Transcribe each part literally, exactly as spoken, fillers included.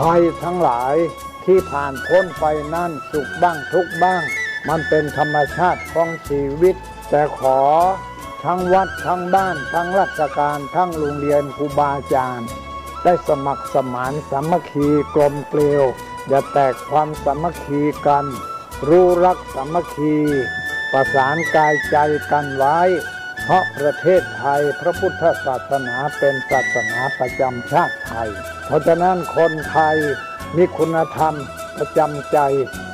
ภัยทั้งหลายที่ผ่านพ้นไปนั้น สุขบ้างทุกข์บ้าง มันเป็นธรรมชาติของชีวิต แต่ขอทั้งวัดทั้งบ้านทั้งราชการทั้งโรงเรียนครูบาอาจารย์ ได้สมัครสมานสามัคคีกลมเกลียว อย่าแตกความสามัคคีกัน รู้รักสามัคคี ประสานกายใจกันไว้ เพราะประเทศไทยพระพุทธศาสนาเป็นศาสนาประจำชาติไทย เพราะฉะนั้นคนไทยมีคุณธรรมประจำใจ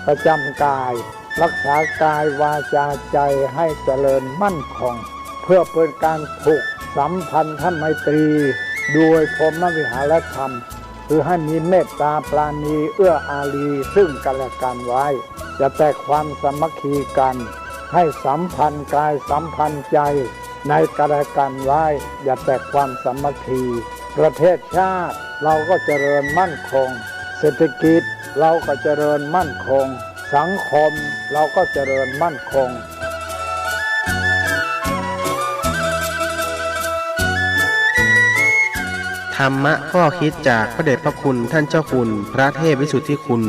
ประจำกาย รักษากายวาจาใจให้เจริญมั่นคง เพื่อเป็นการผูกสัมพันธไมตรีโดยพรหมวิหารธรรม คือให้มีเมตตาปราณีเอื้ออารีซึ่งกันและกันไว้ อย่าแตกความสามัคคีกัน ให้สัมพันธ์กายสัมพันธ์ใจในกันและกันไว้ อย่าแตกความสามัคคี ประเทศชาติเราก็เจริญมั่นคง เศรษฐกิจเราก็เจริญมั่นคง สังคมเราก็เจริญมั่นคง ธรรมะข้อคิดจากพระเดชพระคุณท่านเจ้าคุณพระเทพวิสุทธิคุณ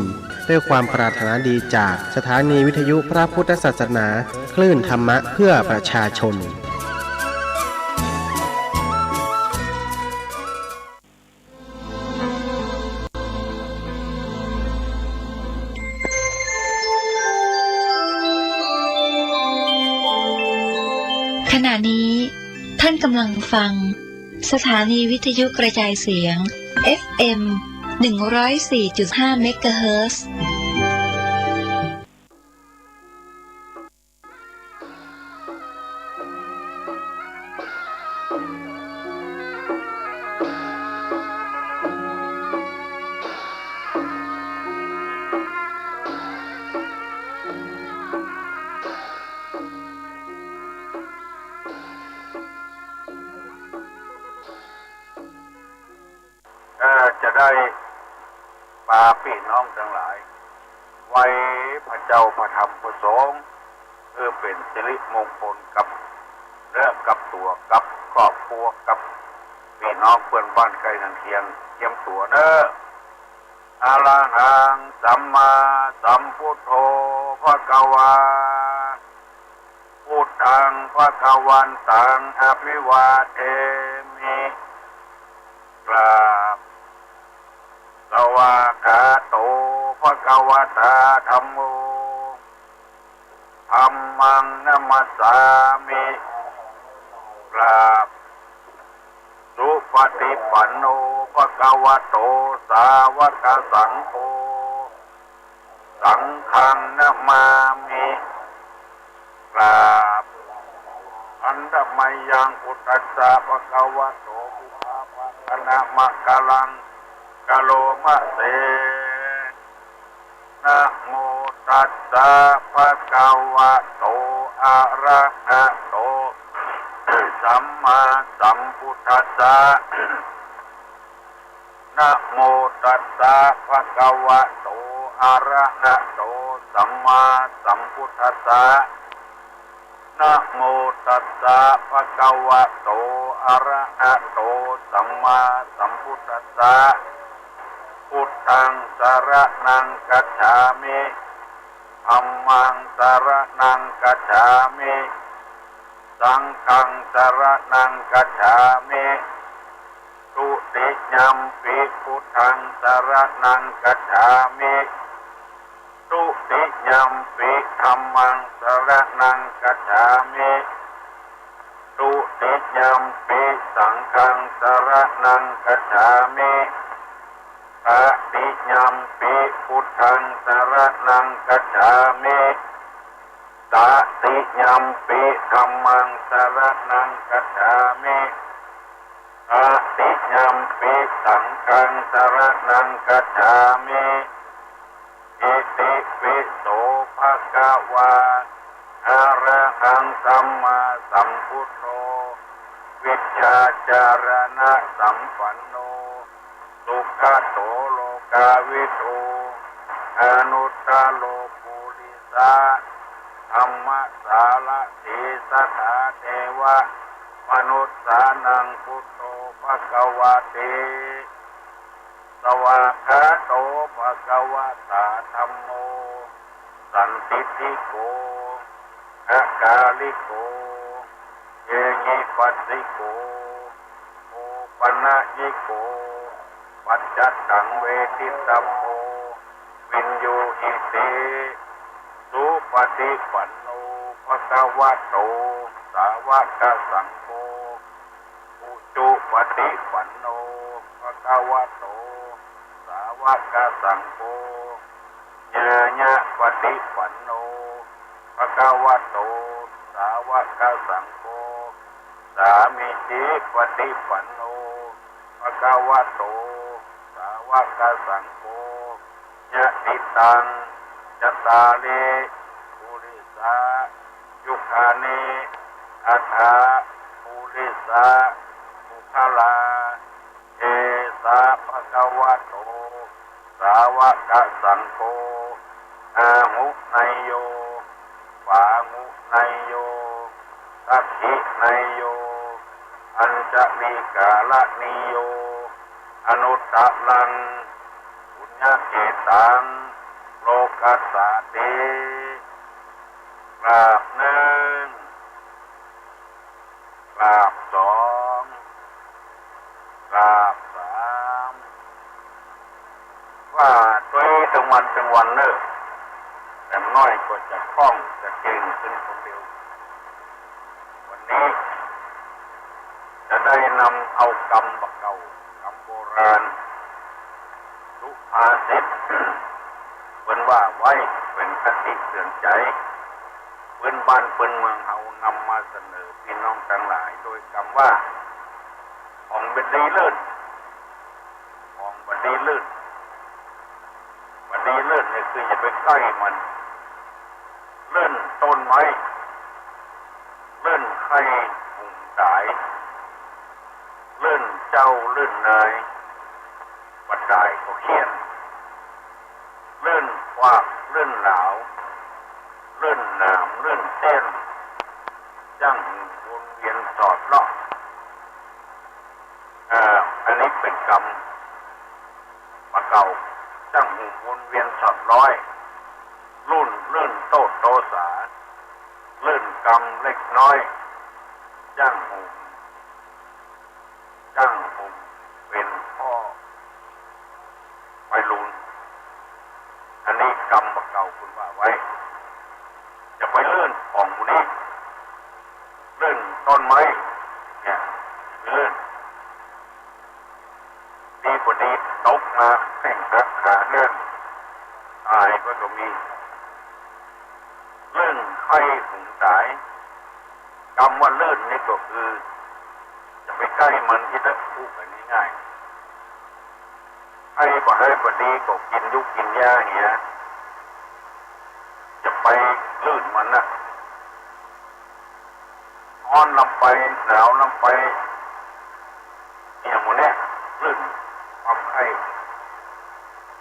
ด้วยความปรารถนาดีจากสถานีวิทยุพระพุทธศาสนา คลื่นธรรมะเพื่อประชาชน ขณะนี้ท่านกำลังฟังสถานีวิทยุกระจายเสียง เอฟเอ็ม หนึ่งร้อยสี่จุดห้า เมกะเฮิรตซ์ เอ่อ จะได้ปาปี้น้องตังหลาย ไหว้พระเจ้าพระธรรมพระสงฆ์ เพื่อเป๋นสิริมงคลกับเนื้อกับตั๋ว กับครอบครัว กับปี้น้องเปื้อนบ้านใก้เฮือนเคียง เจียมตั๋วเน้อ อะระหัง สัมมาสัมพุทโธ ภะคะวา พุทธัง ภะคะวันตัง อะภิวาเทมิ กราบ สวากขาโต ภะคะวะตา ธัมโม ธัมมัง นะมัสสามิ กราบ สุปะฏิปันโน ภะคะวะโต สาวะกะสังโฆ สังฆัง นะมามิ กราบ อันตะมะยัง พุทธัสสะ ภะคะวะโต ปุพพะภะคะนะมะกะลัง กะโรมะเส นะโมตัสสะ ภะคะวะโต อะระหะโต สัมมาสัมพุทธัสสะ นะโมตัสสะ ภะคะวะโต อะระหะโต สัมมาสัมพุทธัสสะ นะโมตัสสะ ภะคะวะโต อะระหะโต สัมมาสัมพุทธัสสะ พุทธัง สะระณัง คัจฉามิ ธัมมัง สะระณัง คัจฉามิ สังฆัง สะระณัง คัจฉามิ ทุติยัมปิ พุทธัง สะระณัง คัจฉามิ ทุติยัมปิ ธัมมัง สะระณัง คัจฉามิ ทุติยัมปิ สังฆัง สะระณัง คัจฉามิ ตติยัมปิ พุทธัง สะระณัง คัจฉามิ ตติยัมปิ ธัมมัง สะระณัง คัจฉามิ ตติยัมปิ สังฆัง สะระณัง คัจฉามิ อิติปิโส ภะคะวา อะระหัง สัมมาสัมพุทโธ วิชชาจารณะสัมปันโน สุขะโต โลกาวิทู อนุตตะโร ปุริสะธัมมะสารถี สะทาเทวะมนุสสานัง พุทโธ ภะคะวะติ สวากขาโต ภะคะวะตา ธัมโม สันทิฏฐิโก อะกาลิโก เอหิปัสสิโก โอปะนะยิโก ปัจจัตตัง เวทิตัปโป วิญญูหิติ สุปะฏิปันโน ภะคะวะโต สาวะกะสังโฆ อุจุปะฏิปันโน ภะคะวะโต สาวะกะสังโฆ ญาณะปะฏิปันโน ภะคะวะโต สาวะกะสังโฆ สามีจิปะฏิปันโน ภะคะวะโต สาวะกะสังโฆ ยะถิตัง จัตตาริ ปุริสา ยุคคานิ อัฏฐะ ปุริสะ ปุคคลา เอสะ ภะคะวะโต สาวะกะสังโฆ อาหุเนยโย ปาหุเนยโย สักขิเนยโย อัญชลีกะรณีโย อนุตตรัง ปุญญะเขตัง โลกัสสาติ กราบนึ่ง กราบสอง กราบสาม ว่าตวยตึงวันตึงวันเน่อ แต่น้อยก็จะคล่องจะเก่งขึ้นคนเดียว วันนี้ จะได้นำเอากำบ่าเก่า กำโบราณ สุภาษิต เปิ้นว่าไว้เป๋นคติเตือนใจ๋ ปื้นบ้านปื้นเมืองเฮานำมาเสนอปี้น้องตังหลาย โดยกำว่า ของบ่ดีเลิ่น ของบ่ดีเลิ่น บ่ดีเลิ่นนี่คืออย่าไปใก้มัน เลิ่นต้นไม้ เลิ่นไข่หุงต๋าย เลิ่นเจ้าเลิ่นนาย บ่ต๋ายก็เฆี่ยน เลิ่นควักเลิ่นหลาว เลิ่นหนามเลิ่นเสี้ยน จ้างวนเวียนสอดเลาะ เอ่อ อันนี้เป๋นกำบ่าเก่า จ้างวนเวียนสอดร้อย ลุ่นเลิ่นโตษโตสา เลิ่นกำเล็กน้อย จ้างหุม จ้างหุมเป๋นพ่อวัยรุ่น อันนี้กำบ่าเก่าเปิ้นว่าไว้ จะไปเลิ่นของหมู่นี้ เลิ่นต้นไม้เนี่ย เลิ่น ดีบ่ดีตกมาแข้งหักขาหัก ต๋ายไปก็มี เลิ่นไข่หุงต๋าย กำว่าเลิ่นนี่ก็คือ จะไปใก้มันตี้จะพูดกั๋นง่ายๆ ไข่บ่ดีบ่ดีก็กิ๋นยุกกิ๋นยาเหีย จะไปเลิ่นมันนะ ฮ้อนลำไป หนาวลำไป เนี่ยหมู่เนี่ย เลิ่นความไข้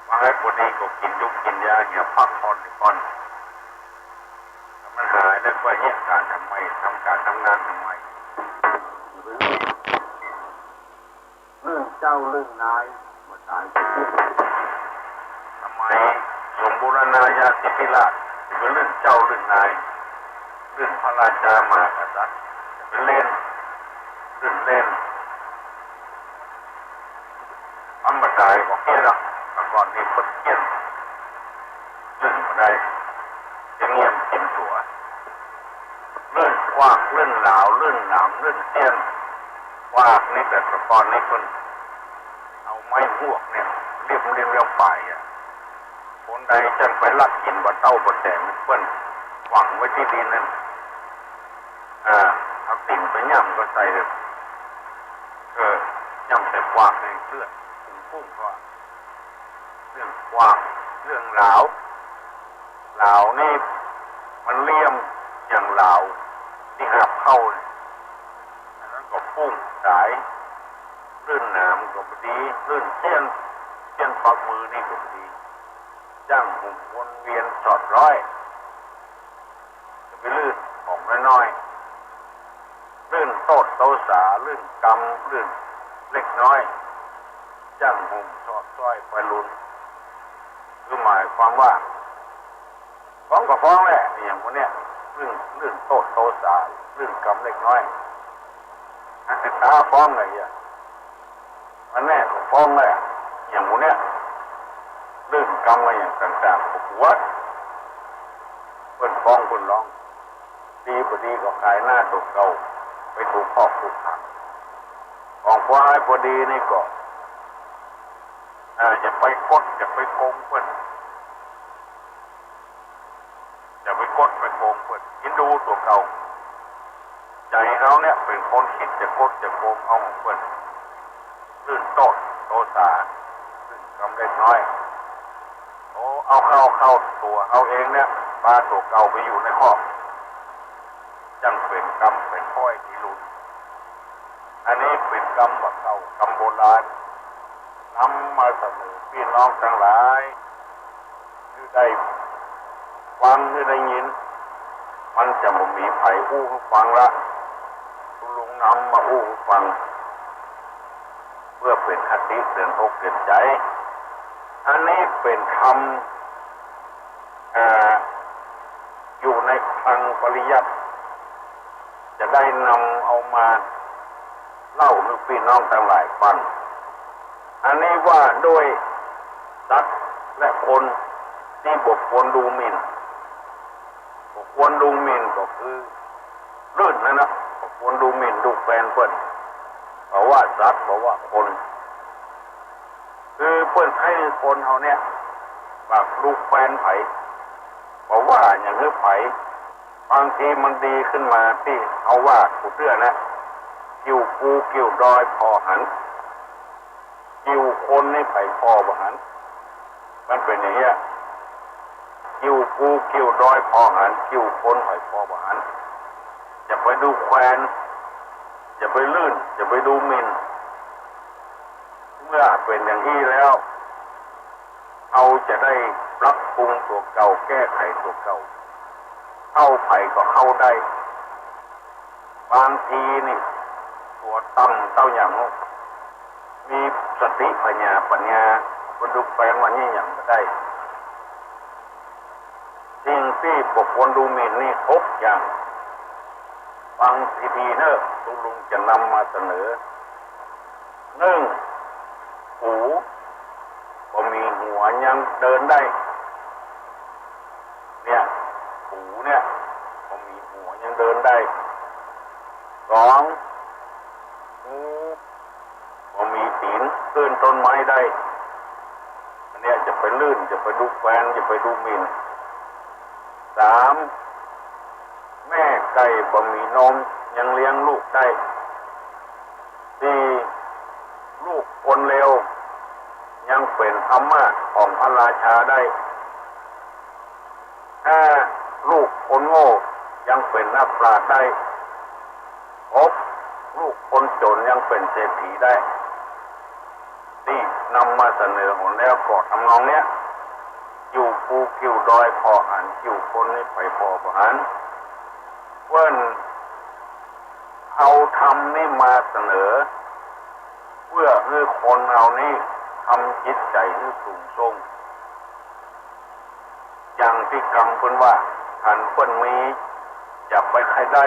ว่าไงบ่ดีก็กิ๋นยุกกิ๋นยาเหีย พักผ่อนก่อน ถ้ามันหายแล้วก็เยียะก๋านทำใหม่ ทำก๋านทำงานทำใหม่ เรื่องเจ้าเรื่องนาย เมื่อต๋ายไปปุ๊บ สมัยสมบูรณาญาสิทธิราชย์ เป๋นเรื่องเจ้าเรื่องนาย เรื่องพระราชามหากษัตริย์ เป๋นเล่น เรื่องเล่น อันบ่ต๋ายก็เฆียนละ แต่ก่อนนี้เปิ้นเฆียน เรื่องบ่ได้ จะเงียบเต็มตั๋ว เรื่องควัก เรื่องหลาว เรื่องหนาม เรื่องเสี้ยน ควักนี่แต่ก่อนนี่เปิ้นเอาไม้ฮวกเนี่ย เลี่ยมๆ เลี่ยมๆ ไปอะ คนใดจั่งไปลักกิ๋นบ่าเต้าบ่าแต๋ง เปิ้นฝังไว้ตี้ดินนั่น อ่า เอาตี๋นไปย่ำก็ใส่เลย เออ ย่ำใส่ควักนี่เลือดปุ้งๆ ก็ เรื่องควัก เรื่องหลาว หลาวนี่มันเลี่ยมอย่างหลาวตี้หับเข้าเนี่ย อันนั้นก็ปุ้งต๋าย เรื่องหนามก็บ่ดี เรื่องเสี้ยน เสี้ยนปักมือนี่ก็บ่ดี จ้างหุมวนเวียนสอดร้อย จะไปเลิ่นของน้อยๆ เลิ่นโตษโตสา เลิ่นกำ เลิ่นเล็กน้อย จ้างห่มชอบซ้อยไปลุน คือหมายความว่า ฟ้องก็ฟ้องแหละ อย่างพวกเนี้ย เรื่อง เรื่องโต้ษโตสา เรื่องกรรมเล็กน้อย ถ้าฟ้องไอ้เนี้ย มันแน่ก็ฟ้องแหละ อย่างพวกเนี้ย เรื่องกรรมอะไรอย่างต่างๆ ก็ปวด เปิ้นฟ้องเปิ้นร้อง ดีบ่ดีก็ขายหน้าตั๋วเก่า ไปถูกคอกถูกขัง ของพวกไอ้พอดีนี่ก็ เอ่อ อย่าไปกด อย่าไปโกงเปิ้น อย่าไปกดไปโกงเปิ้น เห็นดูตั๋วเก่า ใจ๋เฮาเนี่ยเป๋นคนกึ๊ดจะกดจะโกงเอาของเปิ้น เรื่องโต้ษโตสา เรื่องกรรมเล็กน้อย โอ้ เอาเข้า เข้าตั๋วเฮาเองเนี่ย ปาตั๋วเก่าไปอยู่ในคอก จั้งเป๋นกรรมเป๋นข้อยตี้ลุน อันนี้เป๋นกรรมบ่าเก่า กรรมโบราณ นำมาเสนอปี้น้องตังหลาย หื้อได้ฟัง หื้อได้ยิน มันจะบ่มีใผอู้หื้อฟังละ ตุ๊ลุงนำมาอู้หื้อฟัง เปื้อเป๋นคติเตื๋อนอกเตื๋อนใจ๋ อันนี้เป๋นธรรม เอ่อ อยู่ในคลังปริยัติ จะได้นำเอามาเล่าหื้อปี้น้องตังหลายฟัง อันนี้ว่าโดยสัตว์และคนตี้บ่ควรดูหมิ่น บ่ควรดูหมิ่นก็คือ ลื่นนั่นนะ บ่ควรดูหมิ่นดูแควนเปิ้น บ่ว่าสัตว์ บ่ว่าคน คือเปิ้นใค่หื้อคนเฮาเนี่ย บ่ดูแควนใผ บ่ว่าหยังหื้อใผ บางทีมันดีขึ้นมาตี้เฮาว่ากูเตื้อนะ กิ่วภูกิ่วดอยผ่อหัน กิ่วคนนี่ใผผ่อบ่หัน มันเป๋นอย่างเนี้ย กิ่วภูกิ่วดอยผ่อหัน กิ่วคนใผผ่อบ่หัน อย่าไปดูแควน อย่าไปลื่น อย่าไปดูหมิ่น เมื่อเป๋นอย่างอี้แล้ว เฮาจะได้ปรับปรุงตั๋วเก่า แก้ไขตั๋วเก่า เข้าใผก็เข้าได้ บางทีนี่ ตั๋วต่ำเต้าหยัง มีสติปัญญา ปัญญา บ่ดูแควนว่านี่หยังบ่ได้ สิ่งตี้บ่ควรดูหมิ่นนี่หกอย่าง ฟังดีๆ เน่อ ตุ๊ลุงจะนำมาเสนอ นึ่ง ปู บ่มีหัวยังเดินได้ เนี่ย ปูเนี่ย บ่มีหัวยังเดินได้ สอง งู บ่มีตี๋น เคื่อนต้นไม้ได้ อันเนี้ยจะไปลื่น จะไปดูแควน จะไปดูหมิ่น สาม แม่ไก่บ่มีนมยังเลี้ยงลูกได้ สี่ ลูกคนเลวยังเป๋นอามาตย์ของพระราชาได้ ห้า ลูกคนโง่ยังเป๋นนักปราชญ์ได้ หก ลูกคนจ๋นยังเป๋นเศรษฐีได้ ตี้นำมาเสนอหนแล้วก็ทำนองเนี้ย กิ่วภูกิ่วดอยผ่อหัน กิ่วคนนี่ใผผ่อบ่หัน เปิ้นเอาธรรมนี่มาเสนอ เปื้อหื้อคนเฮานี่ทำจิตใจ๋หื้อสูงส่ง อย่างตี้กำเปิ้นว่า หันเปิ้นมี อย่าไปใค่ได้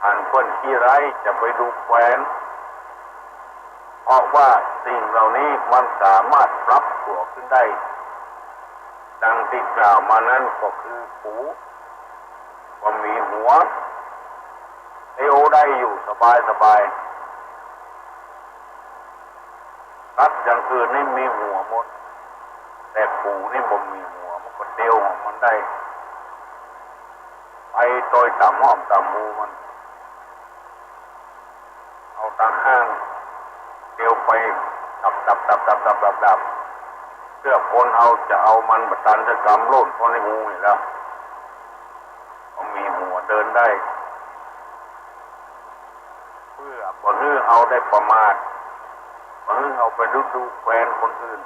หันเปิ้นขี้ร้าย อย่าไปดูแควน เพราะว่าสิ่งเหล่านี้มันสามารถปรับตั๋วขึ้นได้ ดังตี้กล่าวมานั้นก็คือปู บ่มีหัว เตียวได้อยู่สบายสบาย สัตว์อย่างอื่นนี่มีหัวหมด แต่ปูนี่บ่มีหัว มันก็เตียวของมันได้ ไปโตยต๋ามห้อมต๋ามฮูมัน เอาตาข้างเตียวไป ดับดับดับดับดับดับดับ เตื้อคนเฮาจะเอามันบ่ตันจะกำโล่นเข้าในฮูนี่แล้ว บ่มีหัวเดินได้ เปื้อบ่หื้อเฮาได้ประมาท บ่หื้อเฮาไปดูดูแควนคนอื่น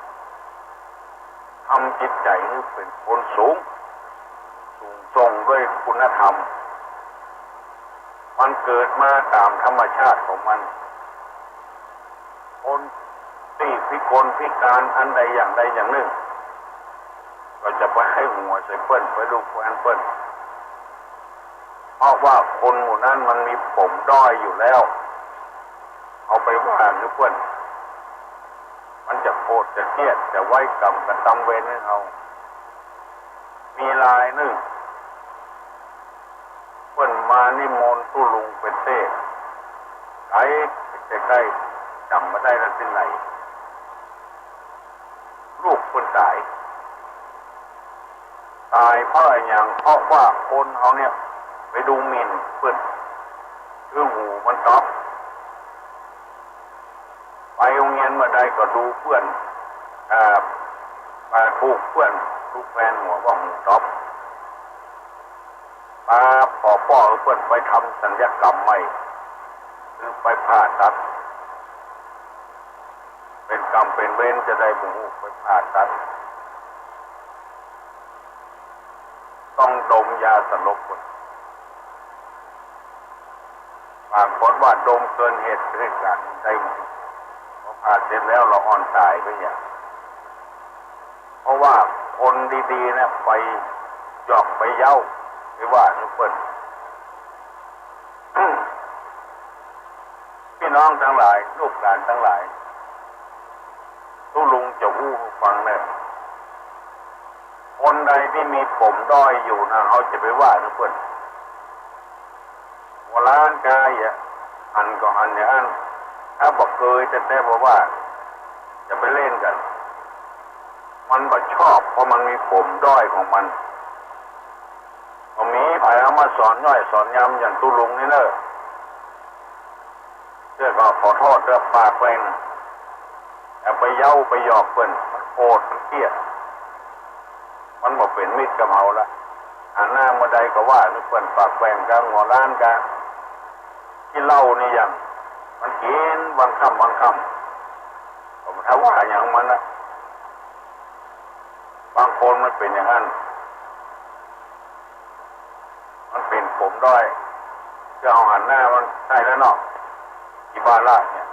ทำจิตใจ๋หื้อเป๋นคนสูง สูงส่งด้วยคุณธรรม มันเกิดมาต๋ามธรรมชาติของมัน คน พิกลพิการอันใดอย่างใดอย่างนึ่ง ก็จะไปใค่หัวใส่เปิ้น ไปดูแควนเปิ้น เพราะว่าคนหมู่นั้นมันมีปมด้อยอยู่แล้ว เอาไปว่าหื้อเปิ้น มันจะโกรธจะเกลียดจะไว้กรรมกระตำเวรหื้อเฮา มีรายนึ่ง เปิ้นมานิมนต์ตุ๊ลุงไปเตสน์ ไก๋ใก้ๆ จ๋ำบ่ได้แล้วตี้ไหน ลูกเปิ้นต๋าย ต๋ายเพราะอะหยัง เพราะว่าคนเฮาเนี่ยไปดูหมิ่นเปิ้น คือหูมันต๊อบ ไปโฮงเฮียนบ่ได้ก็ดูเปื้อน เอ่อ เอ่อ ถูกเปื้อน ถูกแควนหัวว่าหูต๊อบ ปาขอป้อหื้อเปิ้นไปทำศัลยกรรมใหม่ คือไปผ่าตัด เป๋นกรรมเป๋นเวรจะใดบ่ฮู้ ไปผ่าตัด ต้องดมยาสลบก่อน ปรากฏว่าดมเกินเหตุ เหตุก๋ารณ์ใด พอผ่าเสร็จแล้วละอ่อนต๋ายไปเนี่ย เพราะว่าคนดีๆ เนี่ยไปหยอกไปเย้า ไปว่าหื้อเปิ้น พี่น้องตังหลาย ลูกหลานตังหลาย ตุ๊ลุงจะอู้หื้อฟังเน่อ คนใดตี้มีปมด้อยอยู่นะ เฮาจะไปว่าหื้อเปิ้น หัวล้านกาเยียะ หันก็หันอย่างอั้น ถ้าบ่เกยแต๊ๆ บ่ว่า จะไปเล่นกั๋น มันบ่ชอบ เพราะมันมีปมด้อยของมัน บ่มีใผเอามาสอนย่อยสอนยำอย่างตุ๊ลุงนี่เน่อ เตื้อก็ขอโต้ษเตื้อปากแหว่ง อย่าไปเย้าไปหยอกเปิ้น มันโกรธมันเกลียด มันบ่เป๋นมิตรกับเฮาละ หันหน้าเมื่อใดก็ว่าหื้อเปิ้น ปากแหว่งกา หัวล้านกา ขี้เหล้านี่อย่าง มันกิ๋นวันค่ำวันค่ำ ก็บ่ทันว่าหยังมันละ บางคนมันเป๋นอย่างนั้น มันเป๋นปมด้อย จะเอาหันหน้ามันใส่แล้วเนาะ อิบาระเนี่ย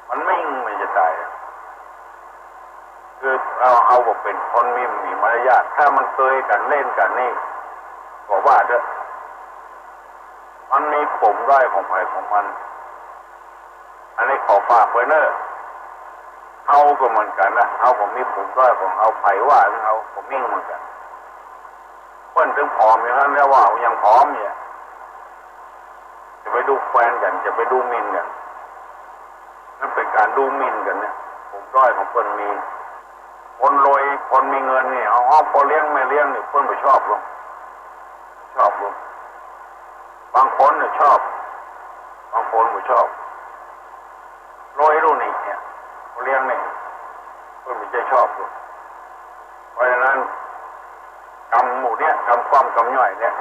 มันมิ่งมันจะต๋ายอะ คือเอา เอาบ่เป๋นคนมี มีมารยาท ถ้ามันเกยกั๋นเล่นกั๋นนี่ ก็ว่าเต๊อะ มันมีปมด้อยของใผของมัน อันนี้ขอฝากไว้เน่อ เฮาก็เหมือนกั๋นนะ เฮาก็มีปมด้อยของเฮา ใผว่าเฮาก็มิ่งเหมือนกั๋น เปิ้นตึงผอมอย่างนั้นแล้วว่าเฮายังผอมเนี่ย จะไปดูแควนกั๋น จะไปดูหมิ่นกั๋น นั่นเป๋นก๋านดูหมิ่นกั๋นเนี่ย ปมด้อยของเปิ้นมี คนรวย คนมีเงินนี่ เอา เอา พ่อเลี้ยงแม่เลี้ยงนี่ เปิ้นบ่ชอบหรอก ชอบหรอก บางคนเนี่ยชอบ บางคนบ่ชอบ รวยลูกนี่เนี่ย พ่อเลี้ยงนี่ เปิ้นบ่ใจ้ชอบหรอก เพราะฉะนั้น กรรมหมู่เนี่ย กรรมคว่ำกรรมย่อยเนี่ย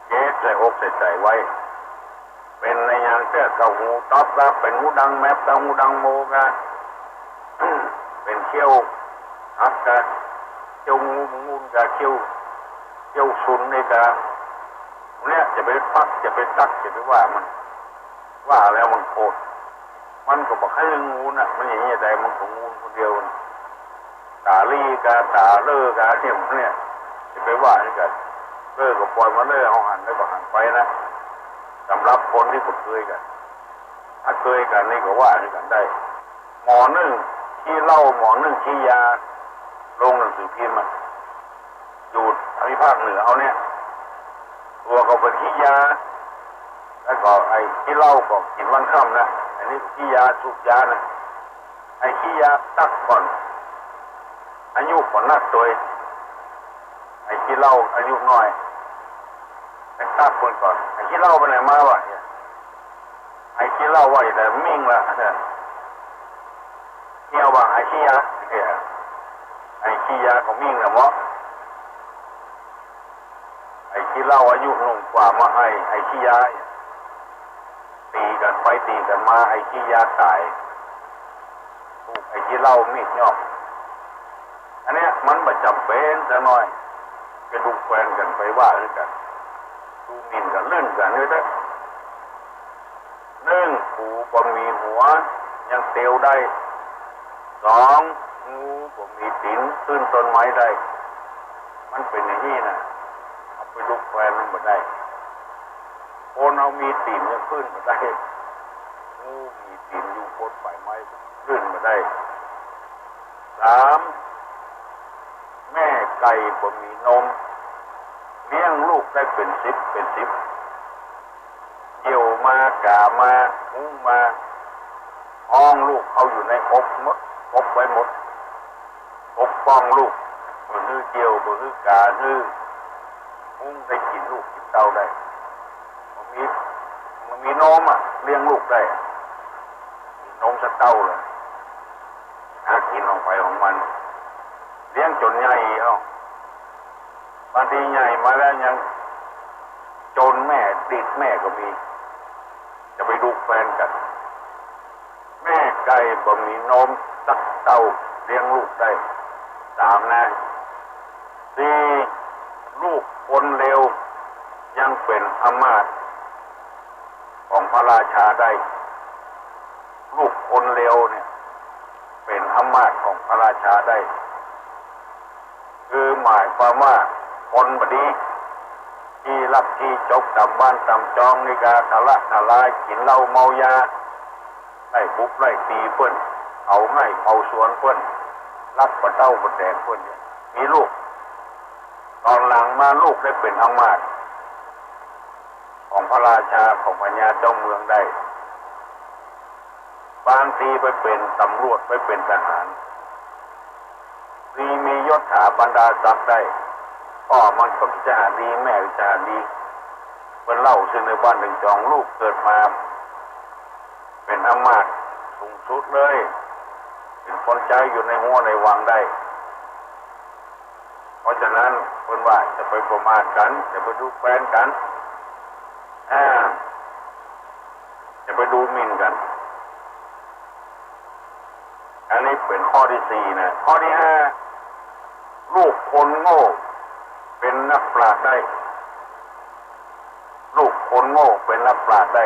เก็บใส่อกใส่ใจ๋ไว้ เป๋นในอย่างเตื้อก็หูต๊อบกา เป๋นหูดังแมบกา หูดังโมกา เป๋นเขี้ยวหักกา เขี้ยวงู งูกา เขี้ยว เขี้ยวสุนนี่กา เนี่ยจะไปปัก จะไปตัก จะไปว่ามัน ว่าแล้วมันโกรธ มันก็บ่ใค่งูนะ มันอย่างนี้ใด มันก็งูคนเดียวนะ ต๋าลี่กา ต๋าเล่อ กา เนี่ย เนี่ย จะไปว่าหื้อกั๋น เออ ก็ปล่อยมันเลย เฮาหันได้ก็หันไปนะ สำหรับคนตี้บ่เกยกั๋น ถ้าเกยกั๋นนี่ก็ว่าหื้อกั๋นได้ หมอนึ่งขี้เหล้า หมอนึ่งขี้ยา ลงหนังสือพิมพ์อะ อยู่ทางภาคเหนือเฮาเนี่ย ตั๋วก็เป๋นขี้ยา แล้วก็ไอ้ขี้เหล้าก็กิ๋นวันค่ำนะ อันนี้ขี้ยา สูบยานะ ไอ้ขี้ยาตั๊กก่อน อายุบ่นักตวย ไอ้ขี้เหล้าอายุน้อย ไปตั๊กเปิ้นก่อน ไอ้ขี้เหล้าไปไหนมาวะ ไอ้ขี้เหล้าว่าอีกแล้ว มิ่งละเนี่ย เนี่ยว่าไอ้ขี้ยาเนี่ย ไอ้ขี้ยาก็มิ่งละเนาะ ไอ้ขี้เหล้าอายุหนุ่มกว่ามาไอ้ ไอ้ขี้ยาเนี่ย ตี๋กั๋นไปตี๋กั๋นมา ไอ้ขี้ยาต๋าย ถูกไอ้ขี้เหล้ามีดยอก อันเนี้ยมันบ่จำเป๋นซะหน้อย จะดูแควนกั๋น ไปว่าหื้อกั๋น ดูหมิ่นกั๋น เล่นกั๋นนี่เต๊อะ นึ่ง ปูบ่มีหัว ยังเตียวได้ สอง งูบ่มีตี๋นขึ้นต้นไม้ได้ มันเป๋นอย่างนี้นะ เอาไปดุแควนมันบ่ได้ คนเฮามีตี๋นยังขึ้นบ่ได้ งูมีตี๋นอยู่บนปลายไม้ขึ้นบ่ได้ สาม แม่ไก่บ่มีนม เลี้ยงลูกได้เป๋นสิบเป๋นสิบ เยี่ยวมา ก๋ามา หุงมา อ้องลูกเอาอยู่ในอกหมด ปกไว้หมด ปกป้องลูก บ่หื้อเยี่ยว บ่หื้อก๋า หื้อหุงได้กิ๋นลูกกิ๋นเต้าได้ บ่มี บ่มีนมอะ เลี้ยงลูกได้ มีนมสักเต้าเลย หากิ๋นของใผของมัน เลี้ยงจ๋นใหญ่เอ้า บางทีใหญ่มาแล้วยังจ๋นแม่ ติดแม่ก็มี จะไปดูแควนกั๋น แม่ไก่บ่มีนมสักเต้า เลี้ยงลูกได้ สาม นะ สี่ ลูกคนเลวยังเป๋นอำมาตย์ของพระราชาได้ ลูกคนเลวเนี่ยเป๋นอำมาตย์ของพระราชาได้ คือหมายความว่าคนบ่ดี ขี้ลักขี้จก ต๋ามบ้านต๋ามจองนี่ก็ทะละทะลาย กิ๋นเหล้าเมายา ไล่บุบไล่ตี๋เปิ้น เผาไฮ่เผาสวนเปิ้น ลักป้าเต๊าป้าแตนเปิ้นเนี่ย มีลูก ต๋อนหลังมาลูกได้เป๋นอำมาตย์ของพระราชา ของพญาเจ้าเมืองได้ บางทีไปเป๋นต๋ำรวจ ไปเป๋นทหาร ดีมียศถาบรรดาศักดิ์ได้ ป้อมันก็จาดี แม่ก็จาดี เปิ้นเล่าซึ่งในบ้านเถิงจ๋อง ลูกเกิดมาเป๋นอำมาตย์สูงสุดเลย เป๋นคนใจ๊อยู่ในฮั้วในวังได้ เพราะฉะนั้นเปิ้นว่าจะไปประมาทกั๋น จะไปดูแควนกั๋น อ่า จะไปดูหมิ่นกั๋น อันนี้เป๋นข้อตี้สี่นะ ข้อตี้ห้า ลูกคนโง่เป๋นนักปราชญ์ได้ ลูกคนโง่เป๋นนักปราชญ์ได้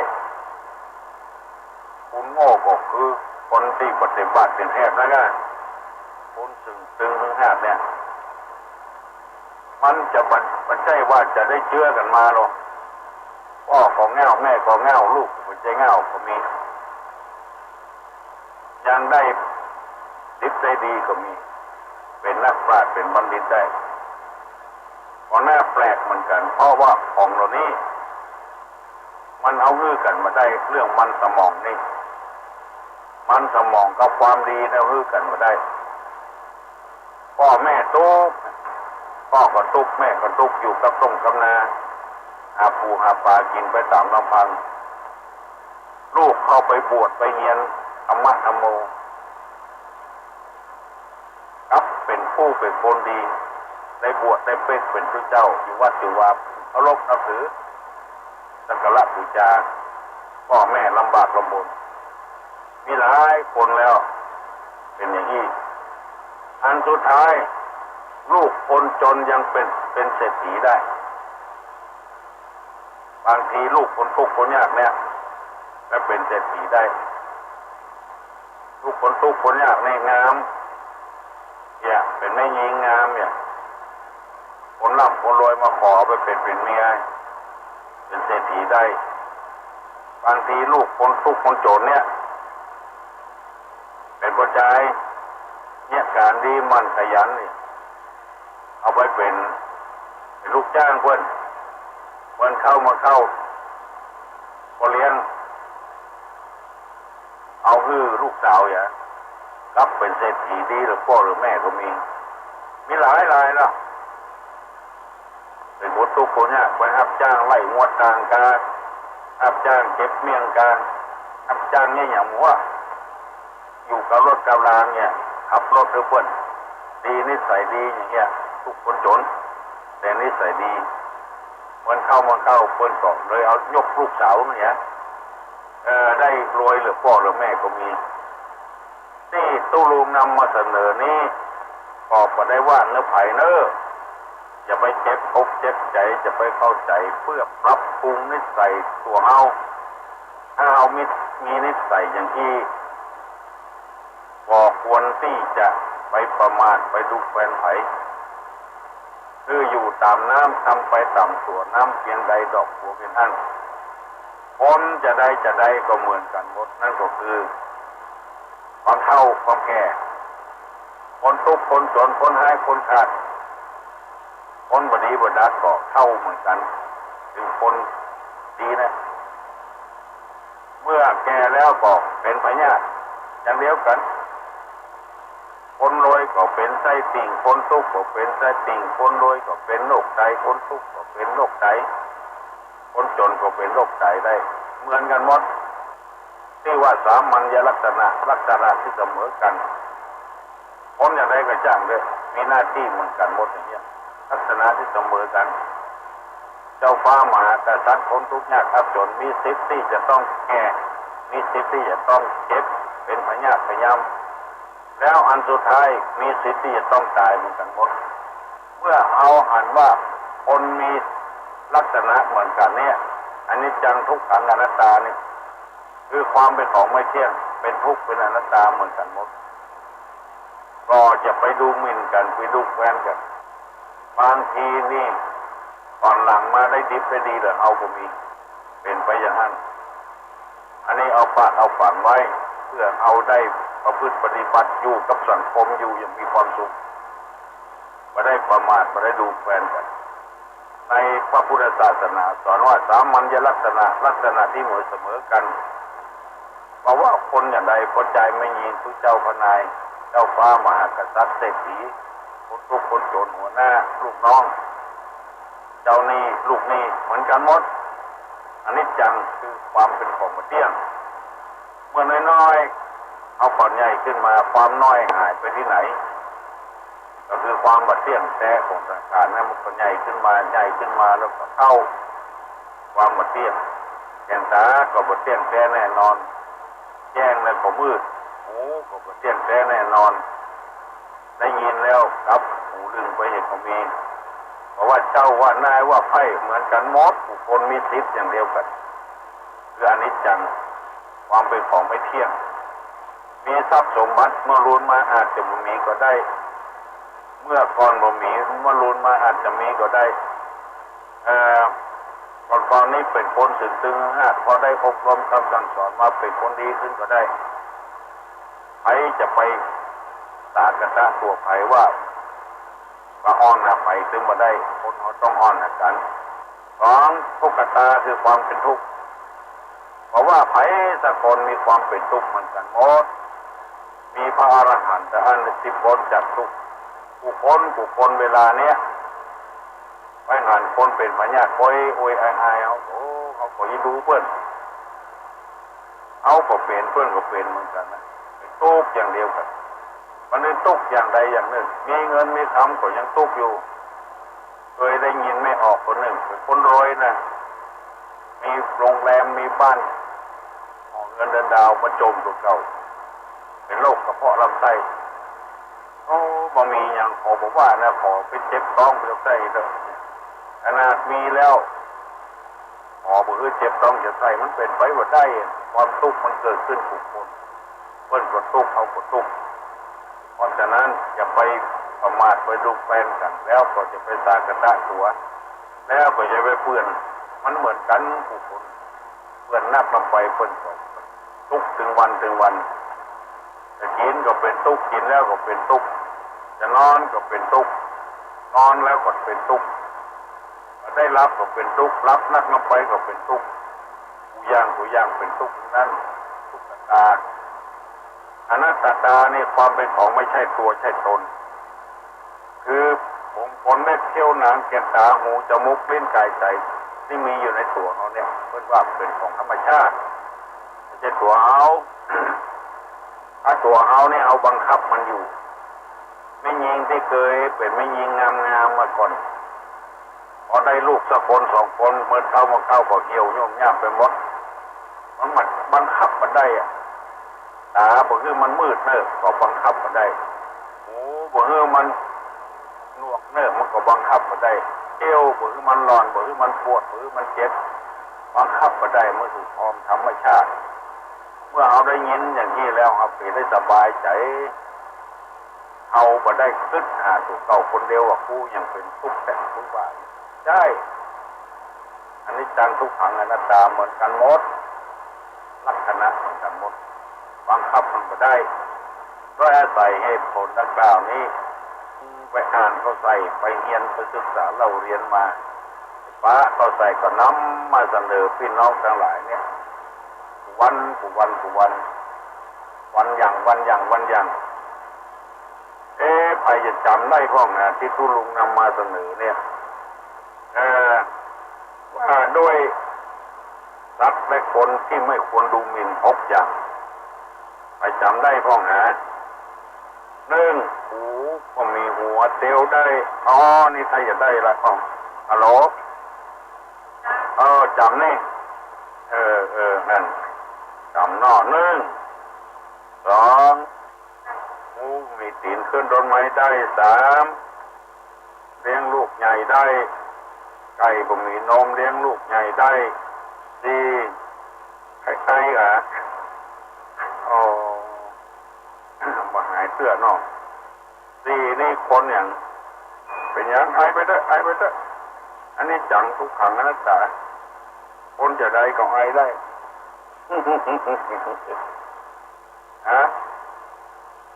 คนโง่ก็คือคนตี้ปฏิบัติเป๋นแอบนะ คนตึงตึงหึงหากเนี่ย มันจะบ่ บ่ใจ้ว่าจะได้เจื้อกั๋นมาหรอก ป้อก็เง่า แม่ก็เง่า ลูกบ่ใจ้เง่าก็มี ยังได้ดิบได้ดีก็มี เป๋นนักปราชญ์ เป๋นบัณฑิตได้ ก็น่าแปลกเหมือนกั๋น เพราะว่าของเหล่านี้ มันเอาหื้อกั๋นบ่ได้ เรื่องมันสมองนี่ มันสมองกับความดีเนี่ยหื้อกั๋นบ่ได้ ป้อแม่ตุ๊กข์ ป้อก็ตุ๊กข์ แม่ก็ตุ๊กข์ อยู่กับต้งกับนา หาปูหาป๋ากิ๋นไปต๋ามลำพัง ลูกเข้าไปบวชไปเฮียนธรรมะธรรมโม กลับเป๋นผู้เป๋นคนดี ได้บวชได้เป๊กเป๋นตุ๊เจ้า อยู่วัดอยู่วา เคารพนับถือ สักการะบูชา ป้อแม่ลำบากลำบน มีหลายคนแล้ว เป๋นอย่างนี้ อันสุดท้าย ลูกคนจ๋นยังเป๋น เป๋นเศรษฐีได้ บางทีลูกคนตุ๊กข์คนยากเนี่ย ก็เป๋นเศรษฐีได้ ลูกคนตุ๊กข์คนยากเนี่ยงาม เนี่ย เป๋นแม่ญิงงามเนี่ย คนร่ำคนรวยมาขอไปเป๋น เป๋นเมีย เป๋นเศรษฐีได้ บางทีลูกคนตุ๊กข์คนจ๋นเนี่ย เป๋นป้อจาย เยียะก๋านดี หมั่นขยันนี่ เอาไปเป๋น เป๋นลูกจ้างเปิ้น เปิ้นเข้ามาเข้า ป้อเลี้ยง เอาหื้อลูกสาวเยียะ กลับเป๋นเศรษฐีดีเหลือป้อเหลือแม่ก็มี มีหลายรายละ เป๋นคนตุ๊กข์คนยาก ไปฮับจ้างไล่งวดตางกา ฮับจ้างเก็บเมี่ยงกา ฮับจ้างเยียะหยังหั้ว อยู่กับรถกับลาเนี่ย ขับรถหื้อเปิ้น ดีนิสัยดีอย่างเงี้ย ตุ๊กข์คนจ๋น แต่นิสัยดี เปิ้นเข้ามาเข้า เปิ้นก็เลยเอายกลูกสาวเนี่ย เอ่อ ได้รวยเหลือป้อเหลือแม่ก็มี ตี้ตุ๊ลุงนำมาเสนอนี้ ก็บ่ได้ว่าเนื้อใผเน้อ อย่าไปเจ็บอกเจ็บใจ๋ อย่าไปเข้าใจ๋ เปื้อปรับปรุงนิสัยตั๋วเฮา ถ้าเฮามี มีนิสัยอย่างอี้ ควรตี้จะไปประมาทไปดูแควนใผ คืออยู่ต๋ามน้ำ ทำไปต๋ามตั๋ว น้ำเปียงใดดอกบัวเปียงอั้น คนจาใดจาใดก็เหมือนกั๋นหมด นั้นก็คือ คนเฒ่าคนแก่ คนตุ๊กข์คนจ๋น คนฮ้ายคนขาด คนบ่ดีบ่ดัดก็เฒ่าเหมือนกั๋น เป๋นคนดีนะ เมื่อแก่แล้วก็เป๋นพยาธิอย่างเดียวกั๋น คนรวยก็เป๋นไส้ติ่ง คนตุ๊กข์ก็เป๋นไส้ติ่ง คนรวยก็เป๋นโรคไต คนตุ๊กข์ก็เป๋นโรคไต คนจ๋นก็เป๋นโรคไตได้ เหมือนกั๋นหมด ตี้ว่าสามัญญลักษณะ ลักษณะตี้เสมอกั๋น คนอย่างใดก็จ้างเต๊อะ มีหน้าตี้เหมือนกั๋นหมดอย่างเนี้ย ลักษณะตี้เสมอกั๋น เจ้าฟ้ามหากษัตริย์ คนทุกข์ยากอับจ๋น มีสิทธิ์ตี้จะต้องแก่ มีสิทธิ์ตี้จะต้องเจ็บ เป๋นพยาธิพยาม แล้วอันสุดท้ายมีสิทธิ์ตี้จะต้องต๋ายเหมือนกั๋นหมด เมื่อเฮาหันว่าคนมีลักษณะเหมือนกั๋นเนี่ย อนิจจัง ทุกขัง อนัตตานี่ คือความเป๋นของไม่เที่ยง เป๋นทุกข์ เป๋นอนัตตาเหมือนกั๋นหมด ก็อย่าไปดูหมิ่นกั๋น ไปดูแควนกั๋น บางทีนี่ ต๋อนหลังมาได้ดิบได้ดีเหลือเฮาก็มี เป๋นไปอย่างนั้น อันนี้เอาฝากเอาฝังไว้ เพื่อเฮาได้ประพฤติปฏิบัติอยู่กับสังคมอยู่อย่างมีความสุข บ่ได้ประมาท บ่ได้ดูแควนกั๋น ในพระพุทธศาสนาสอนว่าสามัญญลักษณะ ลักษณะตี้เหมือนเสมอกั๋น บ่ว่าคนอย่างใด พ่อจายแม่ญิง ตุ๊เจ้าพระนาย เจ้าฟ้ามหากษัตริย์ เศรษฐี คนตุ๊กข์คนจ๋น หัวหน้า ลูกน้อง เจ้าหนี้ ลูกหนี้ เหมือนกั๋นหมด อนิจจัง คือความเป๋นของบ่เตี้ยง เมื่อน้อยๆ เฮาก็ใหญ่ขึ้นมา ความน้อยหายไปตี้ไหน ก็คือความบ่เตี้ยงแต๊ของสังขารนั้น มันก็ใหญ่ขึ้นมา ใหญ่ขึ้นมาแล้วก็เฒ่า ความบ่เตี้ยง แก่นต๋าก็บ่เตี้ยงแต๊แน่นอน แจ้งแล้วก็มืด หูก็บ่เตี้ยงแต๊แน่นอน ได้ยินแล้วกลับหูลึงไปอย่างก็มี เพราะว่าเจ้าว่านายว่าไพร่เหมือนกั๋นหมด กู้คนมีสิทธิ์อย่างเดียวกั๋น คืออนิจจัง ความเป๋นของไม่เที่ยง มีทรัพย์สมบัติเมื่อลูนมาอาจจะบ่มีก็ได้ เมื่อก่อนบ่มี เมื่อลูนมาอาจจะมีก็ได้ เอ่อ ก่อนๆ นี้เป๋นคนตึงๆ หากพอได้อบรมคำสั่งสอนมาเป๋นคนดีขึ้นก็ได้ ใผจะไปสาคะตะตั๋วใผว่า ก็อ้อนหาใผตึงบ่ได้ คนเฮาต้องอ้อนหากั๋น สอง ทุกขตาคือความเป๋นทุกข์ เพราะว่าใผสักคนมีความเป๋นทุกข์เหมือนกั๋นหมด มีพระอรหันต์เต้าอั้นตี้ป๊นจากทุกข์ กู้คนกู้คนเวลาเนี้ย ไปหันคนเป๋นพยาธิ โอยโอยอายอาย เฮา โอ้ เฮาก็อินดูเปิ้น เฮาก็เป๋น เปิ้นก็เป๋นเหมือนกั๋นนะ เป๋นตุ๊กข์อย่างเดียวกั๋น มันเป๋นตุ๊กข์อย่างใดอย่างนึ่ง มีเงินมีคำก็ยังตุ๊กข์อยู่ เคยได้ยินแม่ออกคนนึ่ง เป๋นคนรวยนะ มีโรงแรม มีบ้าน หอเงินเดือนดาว มาจ่มตั๋วเก่า เป๋นโรคกระเพาะลำไส้ โอ้ บ่มีหยัง ขอบ่ว่านะ ขอไปเจ็บต๊องไปลำไส้เถอะ ขนาดมีแล้ว ขอบ่หื้อเจ็บต๊องเจ็บไส้ มันเป๋นไปบ่ได้ ความตุ๊กข์มันเกิดขึ้นกู้คน เปิ้นก็ตุ๊กข์ เฮาก็ตุ๊กข์ เพราะฉะนั้นอย่าไปประมาทไปดูแควนกั๋น แล้วก็อย่าไปสาคะตะตั๋ว แล้วก็อย่าไปเปื้อน มันเหมือนกั๋นกู้คน เปื้อนนักนำไปเปิ้นก็ตุ๊กข์ตึงวันตึงวัน จะกิ๋นก็เป๋นตุ๊กข์ กิ๋นแล้วก็เป๋นตุ๊กข์ จะนอนก็เป๋นตุ๊กข์ นอนแล้วก็เป๋นตุ๊กข์ ได้หลับก็เป๋นตุ๊กข์ หลับนักนำไปก็เป๋นตุ๊กข์ กู้อย่างกู้อย่างเป๋นตุ๊กข์ตึงนั้น ทุกขตา อนัตตานี่ความเป๋นของไม่ใช่ตั๋วใช่ตน คือผมขนเล็บเขี้ยวหนัง แก่นต๋า หู จมูก ลิ้น ก๋าย ใจ๋ ตี้มีอยู่ในตั๋วเฮาเนี่ย เปิ้นว่าเป๋นของธรรมชาติ บ่ใจ้ตั๋วเฮา ถ้าตั๋วเฮาเนี่ย เฮาบังคับมันอยู่ แม่ญิงตี้เกยเป๋นแม่ญิงงามๆ มาก่อน พอได้ลูกสักคนสองคน เมินเข้ามาเข้าก็เหี่ยวย่นยาบไปหมด มันบังคับบ่ได้อะ ต๋าบ่หื้อมันมืดเน่อ ก็บังคับบ่ได้ หูบ่หื้อมันหนวกเน่อ มันก็บังคับบ่ได้ เอวบ่หื้อมันร้อน บ่หื้อมันปวด บ่หื้อมันเจ็บ บังคับบ่ได้ มันคือความธรรมชาติ เมื่อเฮาได้ยินอย่างนี้แล้ว เฮาก็ได้สบายใจ๋ เฮาบ่ได้กึ๊ดหาตั๋วเก่าคนเดียวว่า กูยังเป๋นตุ๊กข์แต๊ กูว่า ใจ้ อนิจจังทุกขังอนัตตาเหมือนกั๋นหมด ลักษณะเหมือนกั๋นหมด บังคับมันบ่ได้ โดยอาศัยเหตุผลดังกล่าวนี้ ไปอ่านเข้าใส่ ไปเฮียน ไปศึกษาเล่าเรียนมา ปะเข้าใส่ก็นำมาเสนอปี้น้องตังหลายเนี่ย วันกูวันกูวัน วันหยัง วันหยัง วันหยัง เอ๊ะ ใผจะจ๋ำได้พ่องนะ ตี้ตุ๊ลุงนำมาเสนอเนี่ย เอ่อ ว่าด้วยสัตว์และคนตี้ไม่ควรดูหมิ่นหกอย่าง ใผจ๋ำได้พ่องนะ นึ่ง หูบ่มีหัว เตียวได้ อ๋อ นี่ถ้าจะได้ละ อ๋อ ฮัลโหล เออ จ๋ำนี่ เออ เออ นั่น จ๋ำเนาะ นึ่ง สอง งูมีตี๋นขึ้นต้นไม้ได้ สาม เลี้ยงลูกใหญ่ได้ ไก่บ่มีนมเลี้ยงลูกใหญ่ได้ สี่ ไข่ไก่อะ อ๋อ บ่หายเตื้อเนาะ สี่ นี่คนหยัง เป๋นหยัง ไอไปเต๊อะ ไอไปเต๊อะ อนิจจังทุกขังอนัตตา คนจะใดก็ไอได้ ฮะ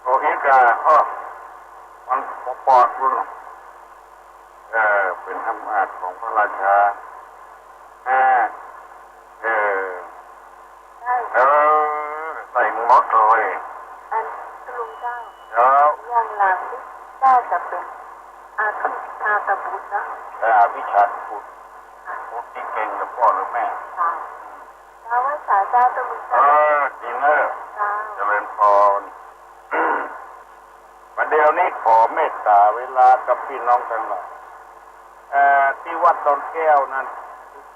โอเคกะ อ้อ มันปอดๆ รุ่น เออ เป๋นอำนาจของพระราชา อ่า เออ เออ ใส่หมดเลย อันตุ๊ลุงเจ้า เจ้า อย่างหลังนี่เจ้าจะเป๋นอภิชาตบุตรนะ เออ อภิชาตบุตร บุตรตี้เก่งกับป้อหรือแม่ ค่ะ เจ้า ไหว้สาเจ้าตุ๊ลุง เอ เจ้า อ ดีเนอะ เจ้า เจริญพร บัดเดี่ยวนี้ขอเมตต๋าเวลากับปี้น้องตังหลาย เอ่อ ตี้วัดดอนแก้วนั้น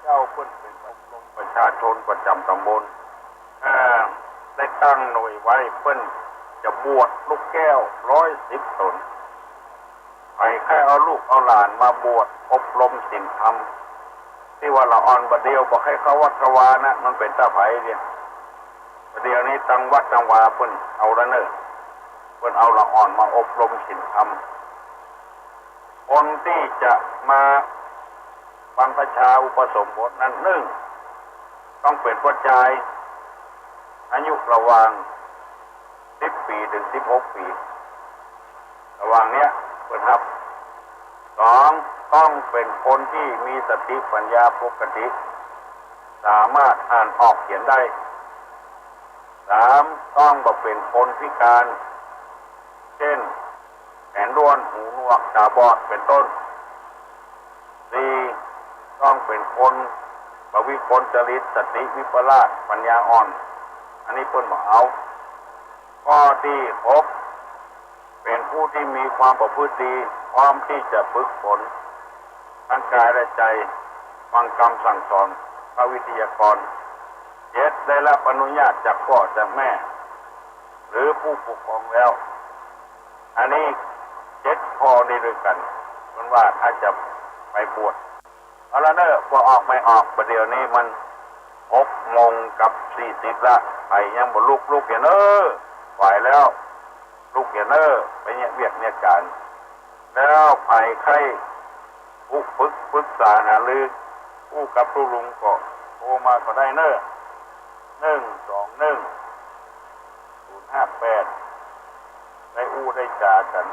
เจ้าเปิ้นเป๋นอบรมประชาชนประจ๋ำต๋ำบล เอ่อ ได้ตั้งหน่วยไว้ เปิ้นจะบวชลูกแก้วร้อยสิบต๋น ใผใค่เอาลูกเอาหลานมาบวชอบรมศีลธรรม ตี้ว่าละอ่อนบัดเดี่ยวบ่ใค่เข้าวัดเข้าวานะ มันเป๋นตาใผเนี่ย บัดเดี่ยวนี้ตังวัดตังวาเปิ้นเอาละเน่อ เปิ้นเอาละอ่อนมาอบรมศีลธรรม คนตี้จะมาบรรพชาอุปสมบทนั้น นึ่ง ต้องเป๋นป้อจาย อายุระหว่างสิบปี๋เถิงสิบหกปี๋ ระหว่างเนี้ยเปิ้นฮับ สอง ต้องเป๋นคนตี้มีสติปัญญาปกติ สามารถอ่านออกเขียนได้ สาม ต้องบ่เป๋นคนพิการ เจ้น แขนด้วน หูหนวก ต๋าบอด เป๋นต้น สี่ ต้องเป๋นคนบ่วิกลจริต สติวิปลาส ปัญญาอ่อน อันนี้เปิ้นบ่เอา ข้อตี้หก เป๋นผู้ตี้มีความประพฤติดี พร้อมตี้จะฝึกฝน ทั้งก๋ายและใจ๋ ฟังกำสั่งสอนพระวิทยากร เจ็ด ได้ฮับอนุญาตจากป้อจากแม่ หรือผู้ปกครองแล้ว อันนี้เจ็ดข้อนี้ตวยกั๋น เปิ้นว่าถ้าจะไปบวช เอาละเน่อ บ่ออกไม่ออก บัดเดี่ยวนี้มันหกโมงกับสี่สิบละ ใผยังบ่ลุก ลุกเหียเน่อ ไหวแล้ว ลุกเหียเน่อ ไปเยียะเวียกเยียะก๋าน แล้วใผใค่ ปรึก ปรึกษาหารืออู้กับตุ๊ลุงก็โทรมาก็ได้เน่อ นึ่งสองนึ่ง ศูนย์ห้าแปด ได้อู้ได้จ๋ากั๋น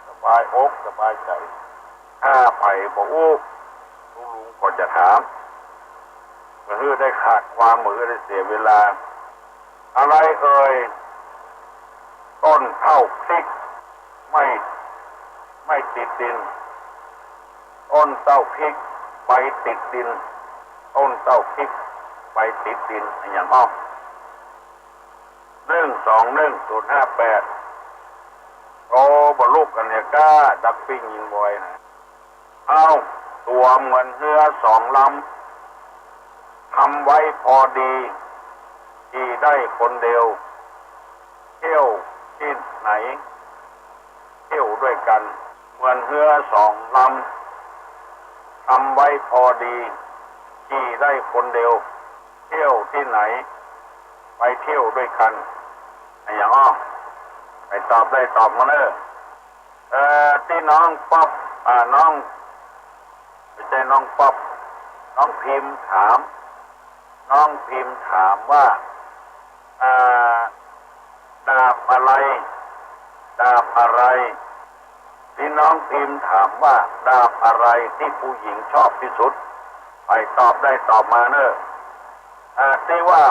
สบายอกสบายใจ๋ ถ้าใผบ่อู้ ตุ๊ลุงก็จะถาม บ่หื้อได้ขาดความ บ่หื้อได้เสียเวลา อะไรเอ่ย ต้นเต้าพริก ไม่ ไม่ติดดิน ต้นเต้าพริก ใบติดดิน ต้นเต้าพริก ใบติดดิน อะหยังอ้อ นึ่งสองนึ่ง ศูนย์ห้าแปด โอ้ บ่ลุกกั๋นเหียก้า ดักปิ้งยิงบอยนะ เอ้า ตั๋วเหมือนเฮือสองลำ ทำไว้พอดี ขี่ได้คนเดียว เที่ยวตี้ไหน เที่ยวด้วยกั๋น เหมือนเฮือสองลำ ทำไว้พอดี ขี่ได้คนเดียว เที่ยวตี้ไหน ไปเที่ยวด้วยกั๋น อะหยังอ้อ ใผตอบได้ตอบมาเน่อ เอ่อ ตี้น้องป๊อป อ่า น้อง บ่ใจ้น้องป๊อป น้องพิมพ์ถาม น้องพิมพ์ถามว่า อ่า ดาบอะไร ดาบอะไร ตี้น้องพิมพ์ถามว่า ดาบอะไรตี้ผู้หญิงชอบตี้สุด ใผตอบได้ตอบมาเน่อ อ่า ตี้ว่า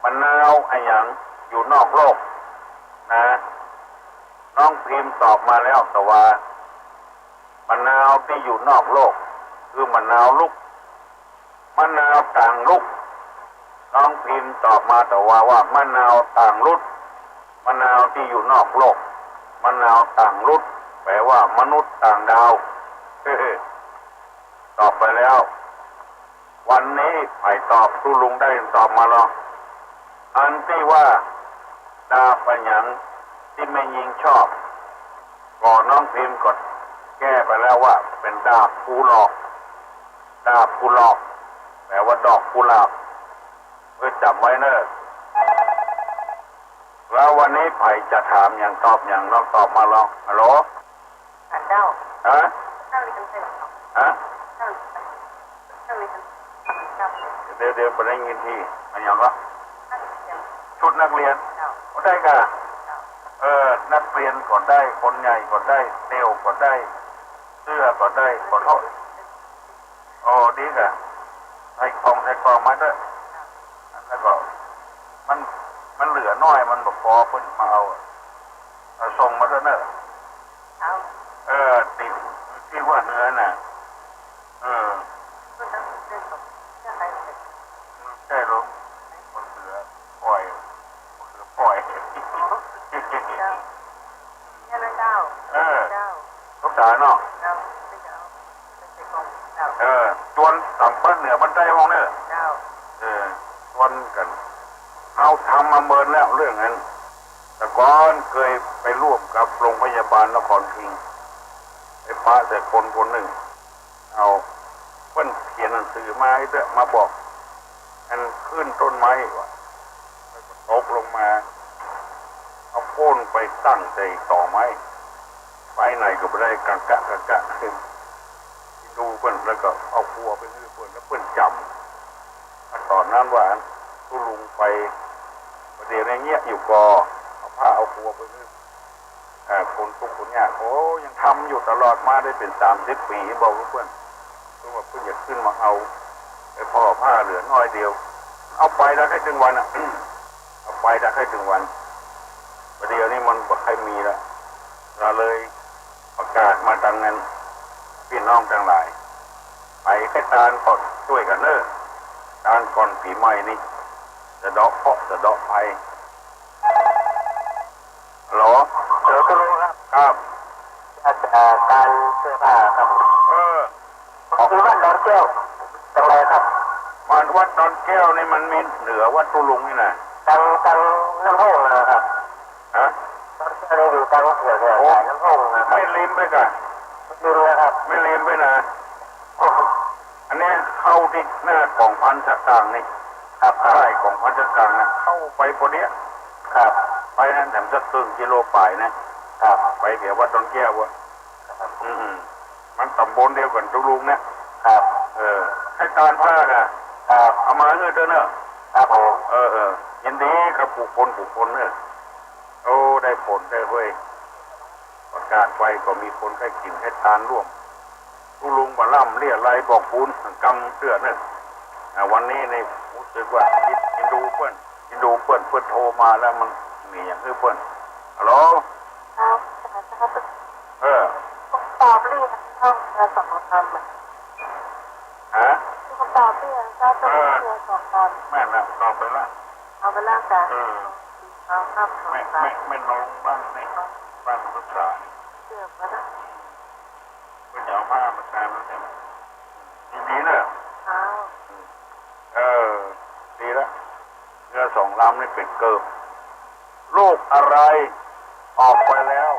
มะนาวอะหยังอยู่นอกโลกนะ น้องพิมพ์ตอบมาแล้วตะวา มะนาวตี้อยู่นอกโลก คือมะนาวลุก มะนาวต่างลุก น้องพิมพ์ตอบมาตะวาว่า มะนาวต่างลุก มะนาวตี้อยู่นอกโลก มะนาวต่างลุก แปลว่ามนุษย์ต่างดาว ตอบไปแล้ว วันนี้ใผตอบ ตุ๊ลุงได้ตอบมาลอ อันตี้ว่าดาบอะหยังตี้แม่ญิงชอบ ก็น้องพิมพ์ก็แก้ไปแล้วว่าเป๋นดาบกุหลาบ ดาบกุหลาบ แปลว่าดอกกุหลาบ เออ จ๋ำไว้เน่อ แล้ววันนี้ใผจะถามหยังตอบหยัง ลองตอบมาลอง ฮัลโหล เจ้า ฮะ เจ้า ฮะ เจ้า เดี๋ยว เดี๋ยว บ่ได้ยินตี้ อะหยังวะ ชุดนักเรียน เจ้า โอ้ ได้ก่ะ เจ้า เออ นักเรียนก็ได้ คนใหญ่ก็ได้ เตียวก็ได้ เสื้อก็ได้ ขอโทษ โอ้ ดีก่ะ ใส่กล่อง ใส่กล่องมาเต๊อะ แล้วก็ มัน มันเหลือน้อย มันบ่ปอ เปิ้นมาเอา เอาส่งมาเต๊อะเน่อ เอา เออ ตี้ ตี้หัวเฮือน่ะ เออ ใจ้ลูก มะเขือป่อย มะเขือป่อย เจ้า เนี่ยนะเจ้า เออ เจ้า สงสารเนาะ เจ้า เออ จวนต๋ามบ้านเหนือบ้านใต้ฮ้องเน่อ เจ้า เออ จวนกั๋น เฮาทำมาเมินแล้วเรื่องนั้น แต่ก่อนเกยไปร่วมกับโรงพยาบาลนครพิงค์ ไปปะใส่คนคนนึ่ง เอา เปิ้นเขียนหนังสือมาให้เต๊อะ มาบอก อันขึ้นต้นไม้ว่ะ แล้วก็ตกลงมา เอาโค่นไปตั้งใส่ตอไม้ ไปไหนก็บ่ได้ กังกะ กังกะ ฮินดูเปิ้น แล้วก็เอากั๋วไปหื้อเปิ้น แล้วเปิ้นจ๋ำ ต๋อนนั้นว่าตุ๊ลุงไป บ่าเดี่ยวนี้เยียะอยู่ก่อ เอาผ้าเอากั๋วไปหื้อ เอ่อ คนตุ๊กข์คนยาก โอ้ ยังทำอยู่ตลอดมาได้เป๋นสามสิบปี๋ บอกกับเปิ้น เปิ้นว่าเปิ้นจะขึ้นมาเอา ไอ้ผ่อผ้าเหลือน้อยเดียว เอาไปได้แค่ตึงวันอะ เอาไปได้แค่ตึงวัน บ่าเดี่ยวนี้มันบ่ใค่มีละ ก็เลยประกาศมาตังนั้น ปี้น้องตังหลาย ไปใค่ตานก่อน จ้วยกั๋นเน่อ ตานก่อนปี๋ใหม่นี่ สะเดาะเคราะห์สะเดาะภัย ฮัลโหล ฮัลโหล ตุ๊ลุงครับ ครับ เอ่อ ตานเสื้อผ้าครับ เออ คือวัดดอนแก้ว ตรงไหนครับ วัด วัดดอนแก้วนี่มันมีเหนือวัดตุ๊ลุงนี่นะ ตัง ตังน้ำโฮ่งนะครับ ฮะ ดอนแก้วนี่อยู่ตังแถวๆ โอ้ สายน้ำโฮ่งนะครับ ไม่ริมไปก่ะ ริมนะครับ ไม่ริมไปนะ อันนี้เข้าตี้หน้ากองพันสตางค์นี่ ครับ ใต้กองพันสตางค์นะ เข้าไปปอเนี้ย ครับ ไปนั้นแถมสักครึ่งกิโลป๋ายนะ ครับ ไปแถววัดดอนแก้วอะ ครับ อืม มันต๋ำบลเดียวกั๋นตุ๊ลุงเนี่ย ครับ เออ ใค่ตานผ้าน่ะ ครับ เอามาหื้อเต๊อะเน่อ ครับผม เออ เออ ยินดีกับกู้คนกู้คนเน่อ โอ้ ได้ผลได้เว้ย ประกาศไปก็มีคนใค่กิ๋นใค่ตานร่วม ตุ๊ลุงบ่าล่ำเลี้ยไรบอกบุญกำเตื้อเน่อ อ่า วันนี้นี่ฮู้สึกว่า ฮินดูเปิ้น ฮินดูเปิ้น เปิ้นโทรมาแล้วมันมีอะหยังหื้อเปิ้น ฮัลโหล ครับ เออ ตอบเรื่องเจ้าเรือสองลำอะ ฮะ ตอบเรื่องเจ้าเรือสองลำ แม่นละ ตอบไปละ เอาไปละจ้ะ เออ เอาครับ แม่ แม่ แม่นองบ้านนี่ บ้านปรึกษานี่ เกือบแล้วนะ เปิ้นจะเอาผ้ามาแทนแล้วเนี่ย ดีๆ เน่อ อ้าว เออ ดีละ เรือสองลำนี่เป๋นเกิบ ลูกอะไร ออกไปแล้ว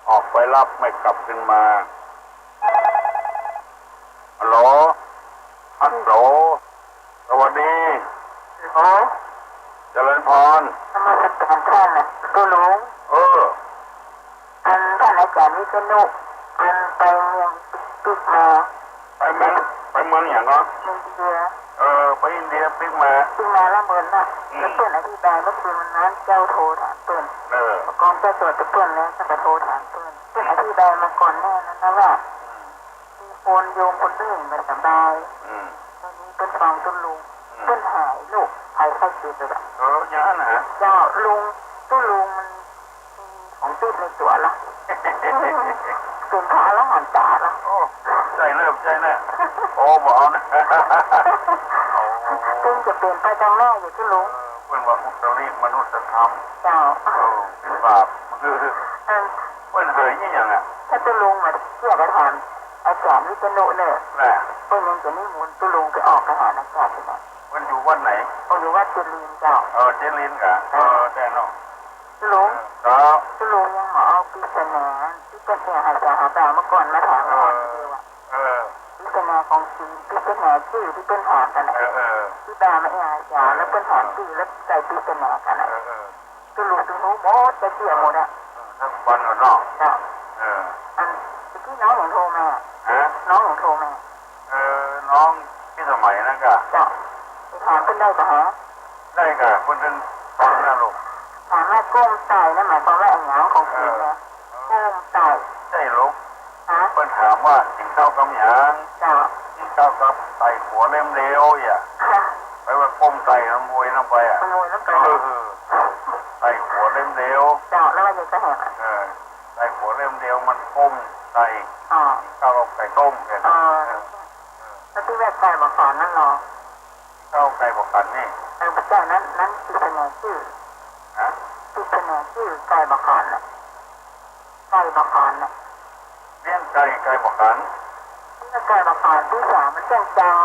ออกไปรับไม่กลับคืนมา ฮัลโหล ฮัลโหล สวัสดี ฮัลโหล เจริญพร นมัสการท่านน่ะ ตุ๊ลุง เออ อันพ สารวิษณุ อันไปเมืองปิ๊กมา ไปเมือง ไปเมืองหยังก็ อินเดีย เออ ไปอินเดียปิ๊กมา ปิ๊กมาแล้วเมินน่ะ อืม แล้วเปิ้นอธิบายเมื่อคืนวันนั้นเจ้าโทรถามเปิ้น เออ ก่อนเจ้าตรวจเปิ้นแล้วเจ้าก็โทรถามเปิ้น เปิ้นอธิบายมาก่อนแน่นั้นนะว่า อืม มีคนโยมคนนึ่งบ่สบาย อืม วันนี้เปิ้นฟังตุ๊ลุง อืม เปิ้นหายโรคภัยไข้เจ็บเลยอะ เออ อย่างนั้นนะ เจ้าลุง ตุ๊ลุงมัน ของติดในตั๋วละ เป๋นพระอรหันต์จ๋าละ โอ้ ใจ้เน่อ ใจ้เน่อ โอ้ บ่เอานะ โอ้ เปิ้นจะเป๋นไปตางหน้าอยู่ตุ๊ลุง เออ เปิ้นว่าอุตริมนุสธรรม เจ้า เออ เป๋นบาป เออ เปิ้นเหยอี่หยังอะ ถ้าตุ๊ลุงมาเตี้ยก็ถามอาจ๋ารย์วิษณุเน่อ น่ะ เปิ้นยังจะนิมนต์ตุ๊ลุงไปออกไปหาอากาศอยู่นะ เปิ้นอยู่วัดไหน เปิ้นอยู่วัดเจริญเจ้า เออ เจริญกะ เออ เออ แน่นอน ตุ๊ลุง ครับ ตุ๊ลุงยังบ่เอาปริศนาตี้เปิ้นแอ่หาจ๋าหาบ่าวเมื่อก่อนมาถาม เออ เมื่อก่อนนี้ว่า เออ ปริศนาของจีน ปริศนาจื้อตี้เปิ้นถามกั๋นน่ะ เออ เออ ตี้บ่าวมาแอ่หาจ๋า เออ แล้วเปิ้นถามจื้อ แล้วใส่ปริศนากั๋นน่ะ เออ เออ ตุ๊ลุงตุ๊ลุงหมด จะเสียหมดอะ เออ ทั้งวันก่อนเนาะ เจ้า เออ อันตี้น้องหยังโทรมา ฮะ น้องหยังโทรมา เออ น้องพิสมัยนั่นกะ เจ้า ไปถามเปิ้นได้กะฮะ ได้กะ เปิ้นตึงฟังนะลูก ถามว่าก้มไต่นะ หมายความว่าอะหยังของจีนนะ เออ ก้มไต่ ใจ้ลูก ฮะ เปิ้นถามว่ากิ๋นข้าวกำหยัง เจ้า กิ๋นข้าวกำไต่กั๋วเล่มเดียวอ่ะ ค่ะ แปลว่าก้มไต่นะ มวยลงไปอ่ะ มวยลงไป เออ ไต่กั๋วเล่มเดียว เจ้า แล้วว่าจะแหกอะ เออ ไต่กั๋วเล่มเดียวมันก้มไต่ อ๋อ กิ๋นข้าวกับไก่ต้มแค่นั้น เออ เออ แล้วตี้แวะไก่บ่อขอนนั่นลอ เจ้าไก่บ่อขอนนี่ เออ พระเจ้านั้น นั้นปริศนาจื้อ ฮะ ปริศนาจื้อไก่บ่อขอนน่ะ ไก่บ่อขอนน่ะ เลี้ยงไก่ ไก่บ่อขอน เลี้ยงไก่บ่อขอนตี้สามมันจังจัง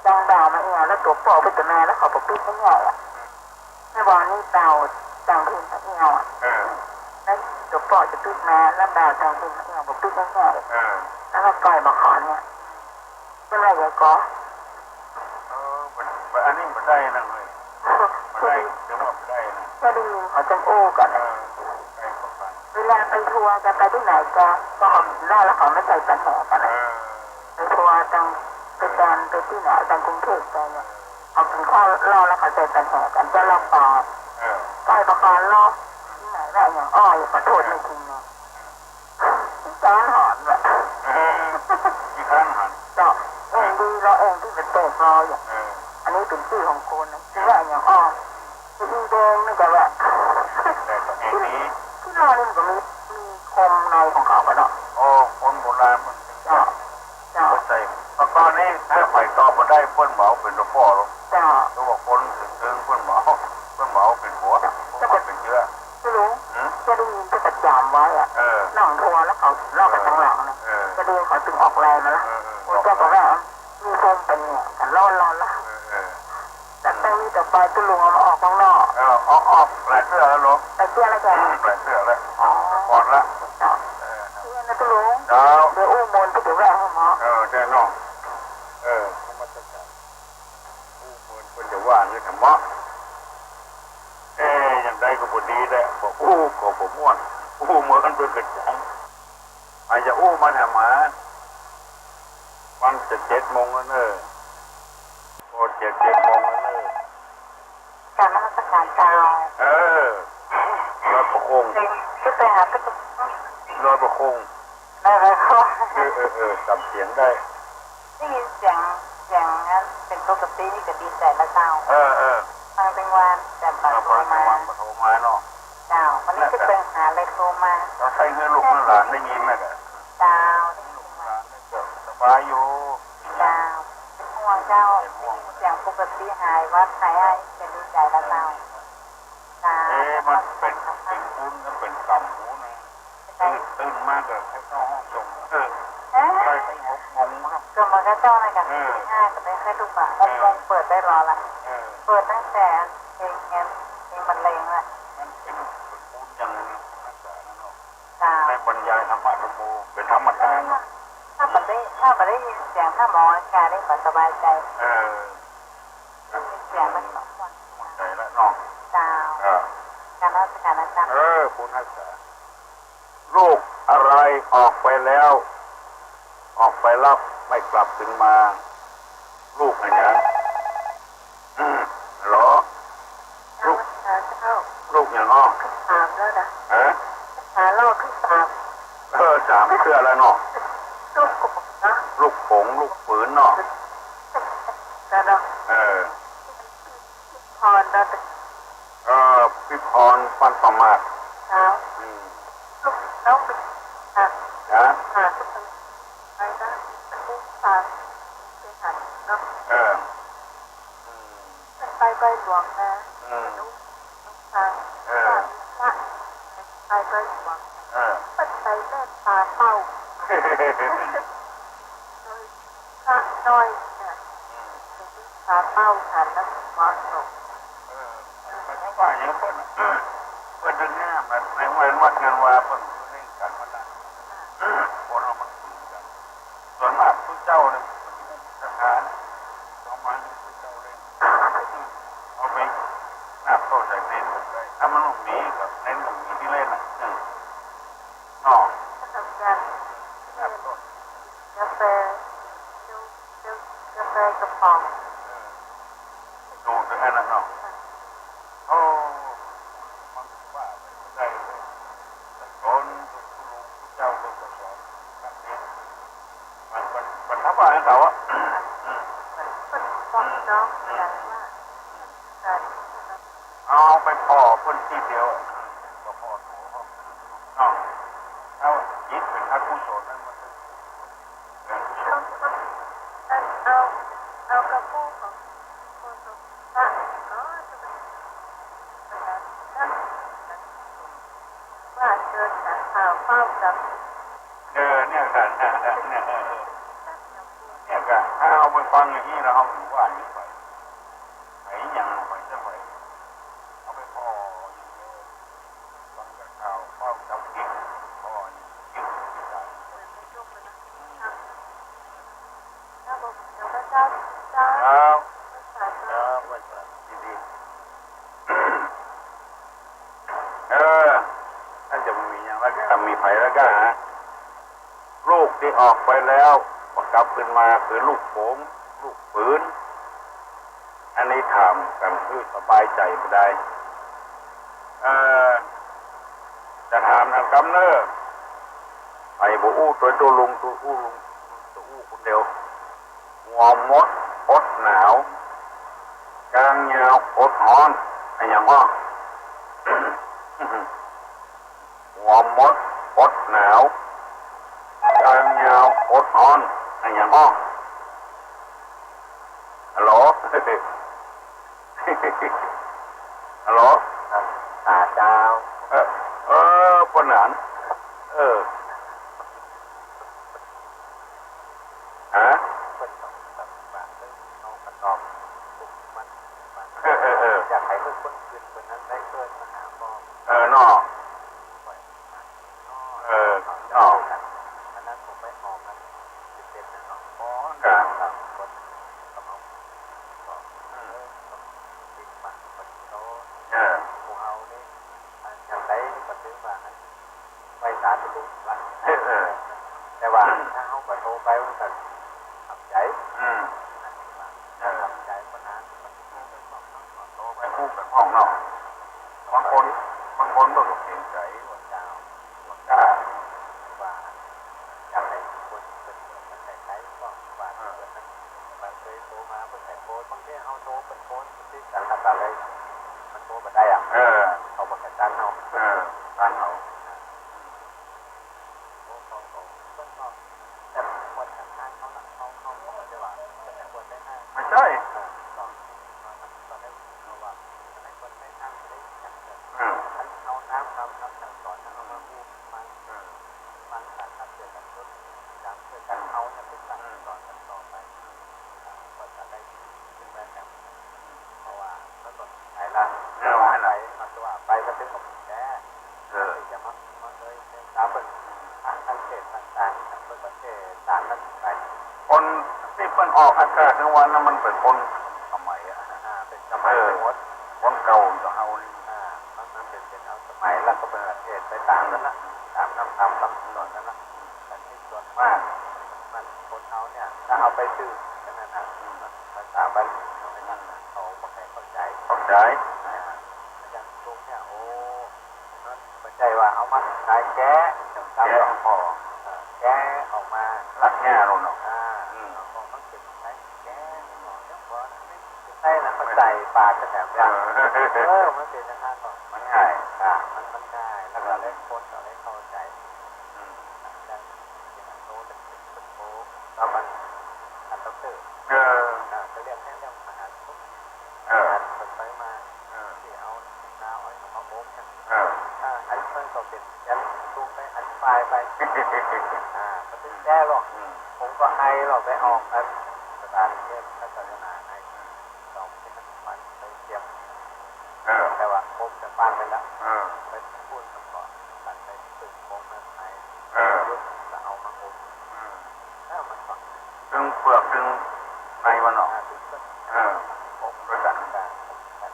จังบ่าวมาแอ่ว แล้วตั๋วเป้าไปตั๋วแม่ แล้วเขาบ่ปิ๊กให้แอ่วอะ ในวันนี้บ่าวต่างถิ่นมาแอ่วอะ เออ แล้วตั๋วเป้าจะปิ๊กมา แล้วบ่าวต่างถิ่นมาแอ่ว บ่ปิ๊กให้แอ่ว เออ แล้วก็ไก่บ่อขอนเนี่ย เปิ้นว่าหยังก่อ เออ บ่ บ่ อันนี้บ่ได้นะเว้ย บ่ได้ เดี๋ยวว่าบ่ได้นะ ก็ได้ยินเขาจังอู้กั๋น เออ ไก่บ่อขอน เวลาไปทัวร์จะไปตี้ไหนจะ ก็เอาเหล้าแล้วเขามาใส่ปันแหกั๋น เอ นะ อ ไปทัวร์ตาง ไปแดน ไปตี้ไหน ตางกรุงเทพฯไปเนี่ย เอากิ๋นข้าวเหล้าแล้วเขาใส่ปันแหกั๋น เจ้าเหล้าปลอม เออ ไก่บ่อขอนลอ ตี้ไหนว่าหยัง อ้อ อย่าขอโทษในทีนี้ ขี้ค้านหันแหละ เออ ขี้ค้านหัน เจ้า แอ่งดีลอ แอ่งตี้เป๋นแตกลออย่าง เออ อันนี้เป๋นจื้อของคนนะ ตี้ว่าหยังอ้อ ตี้อีแดงนี่ก็ว่า แต่ก็แอ่งดี ตี้ลอนี่มันก็มี มีคมในของเขาอะเนาะ โอ้ คนโบราณมัน เจ้า เจ้า เข้าใจ๋ เมื่อก่อนนี้ถ้าใผตอบบ่ได้เปิ้นบ่เอาเป๋นตั๋วเป้าหรอก เจ้า ตั๋วคนเถิงๆ เปิ้นบ่เอา เปิ้นบ่เอาเป๋นหัว เปิ้นเอาเป๋นเจื้อ ตุ๊ลุง หือ จะได้ยินเปิ้นประจ๋ำไว้อะ เออ นั่งทัวร์แล้วเขาเล่ากั๋นตางหลังนะ เออ จะดีเขาตึงออกแรงมาละ เออ เออ โอ้ เจ้าก็ว่า มีภูมิปัญญากั๋นร้อนๆ ละ เออ เออ แต่ต้องมีต่อไปตุ๊ลุงเอามาออกข้างนอก เออ ออก ออกหลายเตื้อแล้วลูก หลายเตื้อแล้วจ้ะ หลายเตื้อแล้ว อ๋อ ก่อนละ เจ้า เออ เตี้ยนะตุ๊ลุง เจ้า เดี๋ยวอู้มนต์ไปเดี๋ยวแวะหาหมอ เออ แน่นอน เออ นมัสการ อู้มนต์เปิ้นจะว่าไงธรรมะ เอ๊ะ อย่างใดก็บ่ดีแหละ บ่อู้ก็บ่ม่วน อู้เหมือนเปิ้นกระจัง อาจจะอู้มาแถมหมา มันจะเจ็ดโมงแล้วเนอะ โอ้ เจ็ด เจ็ดโมงแล้วเนอะ กราบนมัสการเจ้า เออ ลอยประโคง ขึ้นไปหาพระเจ้า ลอยประโคง ได้แล้วก็ เออ เออ เออ จำเสียงได้ ได้ยินเสียง เสียงนั้นเป็นปกตินี่ก็ดีใจ๋แล้วเจ้า เออ เออ ฟังเสียงหวาน แต่บ่า เออ โทรมา ฟังเสียงหวานบ่าโทรมาเนาะ เจ้า วันนี้จะไปหาอะไรโทรมา เจ้า ใส่หื้อลูกหื้อหลานได้ยินน่ะ เจ้า ลูกหลานได้ยิน สบายอยู่ เจ้า เป็นห่วงเจ้า เป็นห่วง ได้ยินเสียงปกติหายหวัดหายไอจะดีใจ๋แล้วเจ้า เออ เจ้า เอ๊ะ มันเป๋น เป๋นบุญหรือเป๋นกรรมบุญนะ ใช่ ตื่น ตื่นมาก็เข้าห้องสงฆ์ เออ เอ๊ะ ไปตั้งหกโมงครับ ก็มันก็เจ้าในกัน เออ ตีห้าก็ไม่ค่อยลุกอ่ะ เออ หกโมงเปิดได้รอละ เออ เปิดตั้งแต่เพลงแอนเพลงบรรเลงละ มันเป๋น เป๋นบุญอย่างหนึ่งนะ รักษานะเนาะ เจ้า ได้บรรยายธรรมะธรรมโม เป็นธรรมทาน ถ้าบ่ได้ ถ้าบ่ได้ยินเสียง ถ้าหมออาการนี่ก็สบายใจ๋ เออ ได้ยินเสียงมันสองคน มั่นใจ๋แล้วเนาะ เจ้า เออ กราบนมัสการอาจารย์ เออ บุญรักษา โรคอะ ออกไปแล้ว ออกไปแล้ว ไม่กลับคืนมา ลูกอะหยัง อืม เหรอ ลูก ลูกหยังอ้อ ขึ้นสามแล้วนะ ฮะ ขึ้นสามแล้ว ขึ้นสาม เออ สามเทื่อแล้วเนาะ ลูกโป่งนะ ลูกโป่ง ลูกปืนเนาะ แล้วเนาะ เออ พรนะ เออ พี่พร ปันประมาท เจ้า อืม ลูกน้องเป็น อ่ะ ฮะ อ่า ไปนะ ลูกสาว ไปหาเนาะ เออ อืม ไปใบหลวงนะ อืม ลูกน้องสาว เออ พระ ไปใบหลวง เออ มันไปแม่ตาเป้า พระน้อยเนี่ย อืม ตาเป้าหันแล้วหัวตก เออ มันก็ว่าอย่างเปิ้นน่ะ เปิ้นดึงหน้ามัน ในวันวัดงานวาเปิ้นเล่นกันมันน่ะ คนเอามันปืนกัน ส่วนมากผู้เจ้าเนี่ย สถาน เอามาให้ผู้เจ้าเล่น เอาไปนับเข้าใส่ในหมดเลย ถ้ามันบ่มีก็ในหมดมีตี้เล่นน่ะ อืม เนาะ ขนมยัง นับเข้า กาแฟ กาแฟกระป๋อง ดูดไปแค่นั้นเนาะ โอ้ มันว่าไปได้เลย แต่ก่อนคุณลุงเจ้าก็สอนนักเรียน มัน มัน มันทำอะไรเขาอะ อืม บอกน้อง อืม ว่า การ เอาไปผ่อเปิ้นตี้เดียวอะ อืม ก็ผ่อตั๋วเขา เนาะ เอาจิตเป๋นอกุศลนั้นมันเป็น เอา เอา เอากระปุกของคนตกปลาก็จะเป็น ว่าเดินหาข่าวเฝ้ากับ เออ เนี่ยกัน เนี่ย เออ เออ เนี่ยกัน ถ้าเอาไปฟังอย่างนี้แล้วเอาว่าอย่างนี้ไป ไอ้หยังไปจะไป เอาไปผ่ออย่างเดียว ฟังแต่ข่าวเฝ้าจับผิด ผ่ออย่างเดียว ครับ ครับ ไหว้สาดีๆ เออ ท่านจะมีอย่างละก้า มีไผละก้าฮะ ลูกตี้ออกไปแล้ว บ่กลับคืนมา คือลูกโป๋ง ลูกปืน อันนี้ถามกั๋นเปื้อสบายใจ๋บ่ได้ เอ่อ จะถามนำกำเน่อ ไผบ่อู้ ตวยตุ๊ลุง ตุ๊อู้ลุง ตุ๊อู้คนเดียว หัวมดอดหนาว กางยาวอดฮ้อน อะหยังอ้อ หัวมดอดหนาว กางยาวอดฮ้อน อะหยังอ้อ ฮัลโหล ฮัลโหล อ่า เจ้า เออ เออ ปานนั้น เออ ฮะ เปิ้นต้องแบบว่า เออ เอากระตอบปลุกมัน เออ เออ เออ อยากหื้อคนอื่นเปิ้นนั้นได้เกิดมาหาพ่อ เออ เนาะ เออ เนาะ อันนั้นผมไปออกกัน สิบเอ็ด นะเนาะ อ๋อ ครับ ครับ คนก็เอา ก็ อืม เออ ก็ติดปากคนโต เออ พวกเอานี่ อ่า อย่างใดก็ถือว่า ไหว้สาธุลุงละ เออ เออ แต่ว่าถ้าเฮาบ่โตไปมันก็ทำใจ อืม นะ ว่า เออ ทำใจก็นาน อืม โตไปพูดไปพ้องเนาะ บางคน บางคนก็เกรงใจว่าเจ้า ว่าก้า ว่าอยากหื้อคนเปิ้นเกิดมาแต่ไกลก็ว่า เออ เกิดมา บางเคยโตมาเปิ้นก็โต บางทีเฮาโตเปิ้นโต ติดกันแล้วก็เลย มันโตบ่ได้อะ เออ เขาบ่กระตันเฮา เออ ตันเฮา ไม่ใช่ อืม เพราะว่ามันก็ไหนล่ะ เออ ไหนล่ะ มันก็ว่าไปก็ถึงกับแก เออ จะมา มาเลย ตามเปิ้น ทางเขตต่างๆ เปิ้นก็เทศน์ต่างกันไป คนตี้เปิ้นออกอากาศกลางวันน่ะ มันเป๋นคนสมัยอะ อ่า เป๋นสมัย เออ หมด คนเก่าจะเอานี่ อ่า มัน มันเป๋น เป๋นเอาสมัยแล้วก็เป๋นประเภทไปต๋ามนั้นนะ ต๋ามน้ำธรรมคำสอนนั้นนะ แต่ที่ส่วนมากมันคนเฮาเนี่ย ถ้าเอาไปซื่อกันนะนะ ภาษาบาลีเขาไม่นั่นนะ เขาบ่ค่อยเข้าใจ๋ เข้าใจ๋ อ่า อย่างลุงเนี่ย โอ้ มันบ่ใจ้ว่าเอามาขายแก้ แก้ เออ แก้ออกมา ลักแก้เราเนาะ อ่า อืม เอาของมันเก็บไว้ แก้ เนาะ แล้วก็ ใจ้นะ มันใส่ปากกันแบบว่า เออ เออ มันเป๋นอย่างนั้นก็ มันง่าย อ่า มัน มันง่าย แล้วก็เลยคนก็เลยเข้าใจ๋ อืม อย่างโตเป็น เป็นโต แล้วมัน อันด็อกเตอร์ เออ อ่า ก็เรียกแค่เรื่องมหาสมุทร เออ อันเปิดไปมา เออ ที่เอาน้ำอ้อยมาอบนะ เออ อ่า อันนี้มันก็เป๋น ยังต้องไปอธิบายไป อ่า ก็ถึงแก้หรอก อืม ผมก็ไอหรอก ไปออกกัน สถานเทศน์ศาสนาไอ สองที่มัน มันไปเตรียม เออ แต่ว่าผมจะฟังไปแล้ว เออ ไปพูดมันก่อน ตัดไปฝึกผมมาไอ เออ ยุบจะเอามาอบ อืม แล้วมันก็ ตึงเปลือกตึงในมันเนาะ อ่า ตึงเปลือก เออ อบด้วยกัน การอบกัน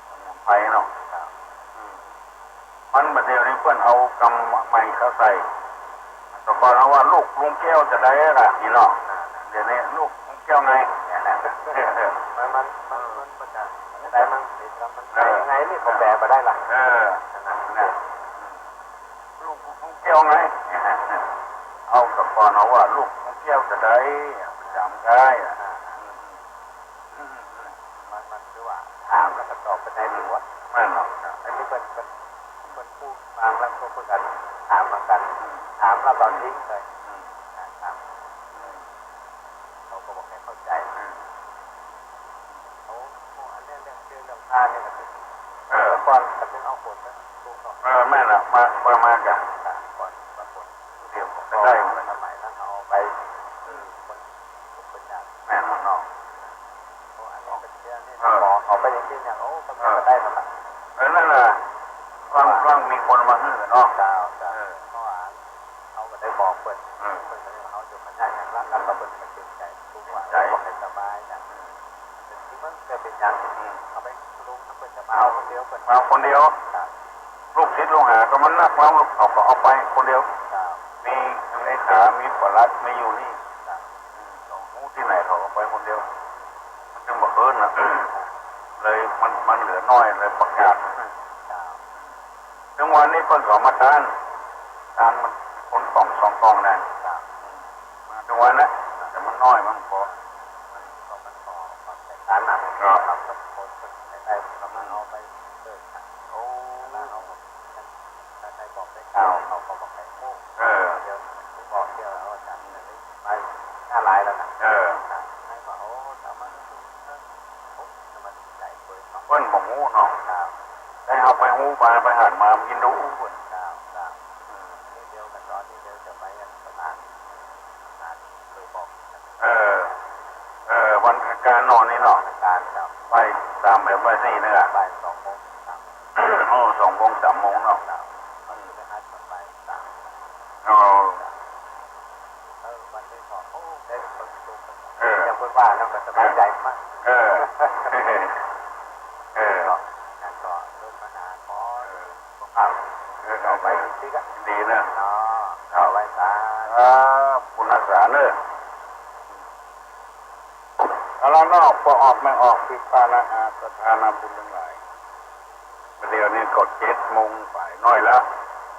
สมุนไพรเนาะ ครับ อืม มันบัดเดี๋ยวนี้เปิ้นเอากำใหม่เข้าใส่ แต่ก่อนเฮาว่าลูกลุงแก้วจะได้ล่ะ นี่เนาะ เดี๋ยวนี้ลูกลุงแก้วไง มัน มัน มัน มันจะได้มั้ง มัน เออ ไงนี่เขาแปลมาได้ล่ะ เออ นั่นน่ะ ลูกลุงแก้วไง เอาแต่ก่อนเฮาว่าลูกลุงแก้วจะได้ จำได้อะ มัน มันคือว่าถามแล้วก็ตอบไปในหัว แม่นเนาะ อันนี้เปิ้น เปิ้น เปิ้นพูดฟังแล้วก็เปิ้นก็ถามเหมือนกัน ถามแล้วก็ทิ้งเลย อืม ถาม อืม เขาก็บ่ค่อยเข้าใจ๋ อืม เขา เขาอันเนี้ยเรื่องชื่อเรื่องพระเนี่ยมันเป็น เออ ก่อนก็เป็นเอาคนนะ ถูกต้อง เออ แม่นละ มา มา มาจ้ะ ก่อน ก่อน เดี๋ยวผมก็ได้ สมัยนั้นเอาไป อืม คน คนอยาก แม่นเนาะ เพราะอันนี้เป็นเรื่องนี่ เออ ขอ ขอไปอย่างนี้เนี่ย โอ้ ก็ เออ ก็ได้นั่นแหละ เออ นั่นแหละ ฟัง ฟังมีคนมาหื้อเนาะ เจ้า เจ้า เออ เพราะว่าเขาก็ได้บอกเปิ้น เออ เปิ้นก็เลยว่าเขาอยู่คณะอย่างนั้น แล้วก็เปิ้นก็เกรงใจ๋ ทุกว่า เกรงใจ๋ บอกให้สบายนะ เออ แต่ที่มันจะเป็นอย่างนี้ อืม เอาไปลุงเปิ้นจะมาเอาคนเดียว เปิ้น มาคนเดียว ครับ ลูกศิษย์ลูกหาก็มันนัก มาลูกเขาก็เอาไปคนเดียว ครับ มีเลขา มีปลัด มีอยู่นี่ ครับ อืม เขาฮู้ตี้ไหนเขาก็ไปคนเดียว มันจึงบ่เอิ้นนะ เลยมัน มันเหลือน้อย เลยประกาศ ครับ ถึงวันนี้เปิ้นก็มาต้าน ต้านมันคนกล่องสองกล่องนะ ครับ มาถึงวันนะ แต่มันน้อย มันพอ มันก็ มันก็ความแตกต่างนะ ครับ ครับ คน คนได้ ก็มาเอาไปเปิดขาย โอ้ แล้วเอาหมด ถ้าใครบอกได้กล่าว เขาก็บอกให้กู้ เออ เดี๋ยวผมบอกเดี๋ยวเอาอาจารย์ไปหน้าไลน์แล้วนะ เออ ให้ว่า โอ้ สามารถ โอ้ สามารถใหญ่เกินเนาะ เปิ้นบ่ฮู้เนาะ ครับ ได้เอาไปฮู้ไป ไปหันมากินดูเปิ้น ครับ ครับ อืม นี่เดียวกันตอนนี้เดียวจะไปยังสถาน สถานเคยบอก เออ เออ วันอังคารเนาะนี่เนาะ วันอังคารครับ บ่ายสามแบบบ่ายสี่นี่อะ บ่ายสองโมงสาม โอ้ สองโมงสามโมงเนาะ ครับ วันพฤหัสก็บ่ายสาม อ๋อ เออ วันนี้ก็ โอ้ ได้เปิดประตู เออ อย่างเปิ้นว่าแล้วก็สบายใจ๋มาก เออ เออ ก็ แล้วก็เริ่มมาหาขอ เออ เออ เอาไปอีกทีก็ดีนะ อ๋อ เอาไว้สา อ่า ปุณณสารเนอะ เอาละเนาะ ป้อออกแม่ออก ปี้ป้าน้าอา ศรัทธานาบุญตังหลาย เดี๋ยวนี้ก็เจ็ดโมงป๋ายน้อยละ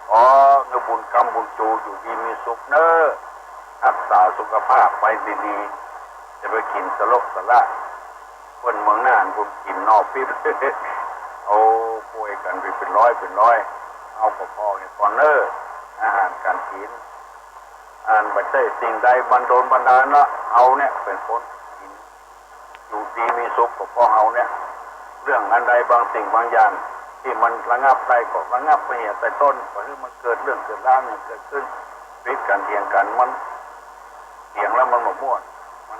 ขอหื้อบุญค้ำบุญจู อยู่ดีมีสุขเนอะ ฮักษาสุขภาพไว้ดีๆ จะไปกิ๋นสะโละสะละ เปิ้นเมืองน่านเปิ้นกิ๋นหน่อปิ๊บ โอ้ ป่วยกั๋นไปเป๋นร้อยเป๋นร้อย เอาก็ผ่อหื้อก่อนเน่อ อาหารก๋านกิ๋น อันบ่ใจ้สิ่งใดบันดลบันดาลเนาะ เฮาเนี่ยเป๋นคนกิ๋น อยู่ดีมีสุขก็เพราะเฮาเนี่ย เรื่องอันใดบางสิ่งบางอย่าง ตี้มันระงับได้ก็ระงับไปเหียแต่ต้น บ่หื้อมันเกิดเรื่องเกิดราวเนี่ยเกิดขึ้น ผิดกั๋นเถียงกั๋น มันเถียงแล้วมันบ่ม่วน มัน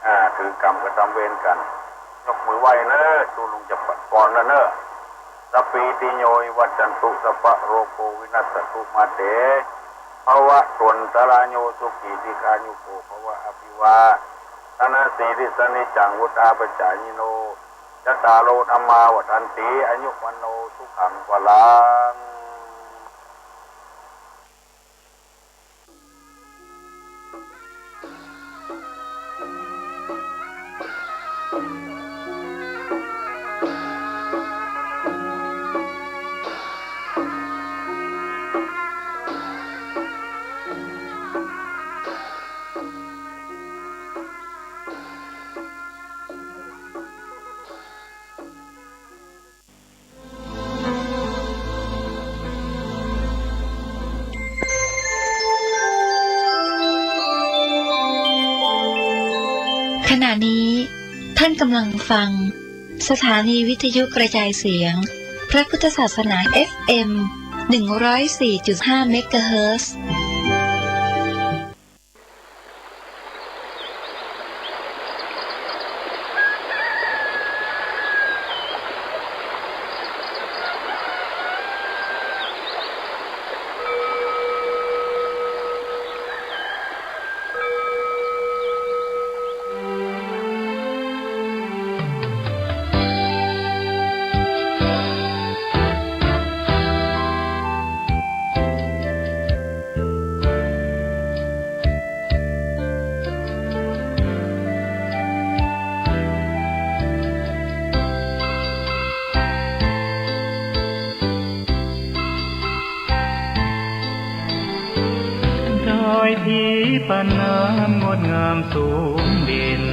อ่า ถือกรรมกระทำเวรกั๋น ยกมือไหว้เน่อ ตุ๊ลุงจะปัดปอนแล้วเน่อ สัพพีติโยวิวัชชันตุ สัพพะโรโควินัสสะตุ มาเต ภะวัตวันตะราโย สุขีทีฆายุโก ภะวะ อะภิวาทะนะสีลิสสะ นิจจังวุฑฒาปะจายิโน จัตตาโร ธัมมา วัฑฒันติ อายุ วัณโณ สุขัง พลัง ขณะนี้ท่านกำลังฟังสถานีวิทยุกระจายเสียงพระพุทธศาสนา เอฟเอ็ม หนึ่งร้อยสี่จุดห้า เมกะเฮิรตซ์ ดอยผีปะน้ำงดงามสูงเด่น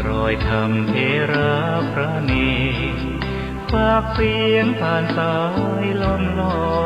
รอยธรรมเถระประณีต ฝากเสียงผ่านสายลมลอย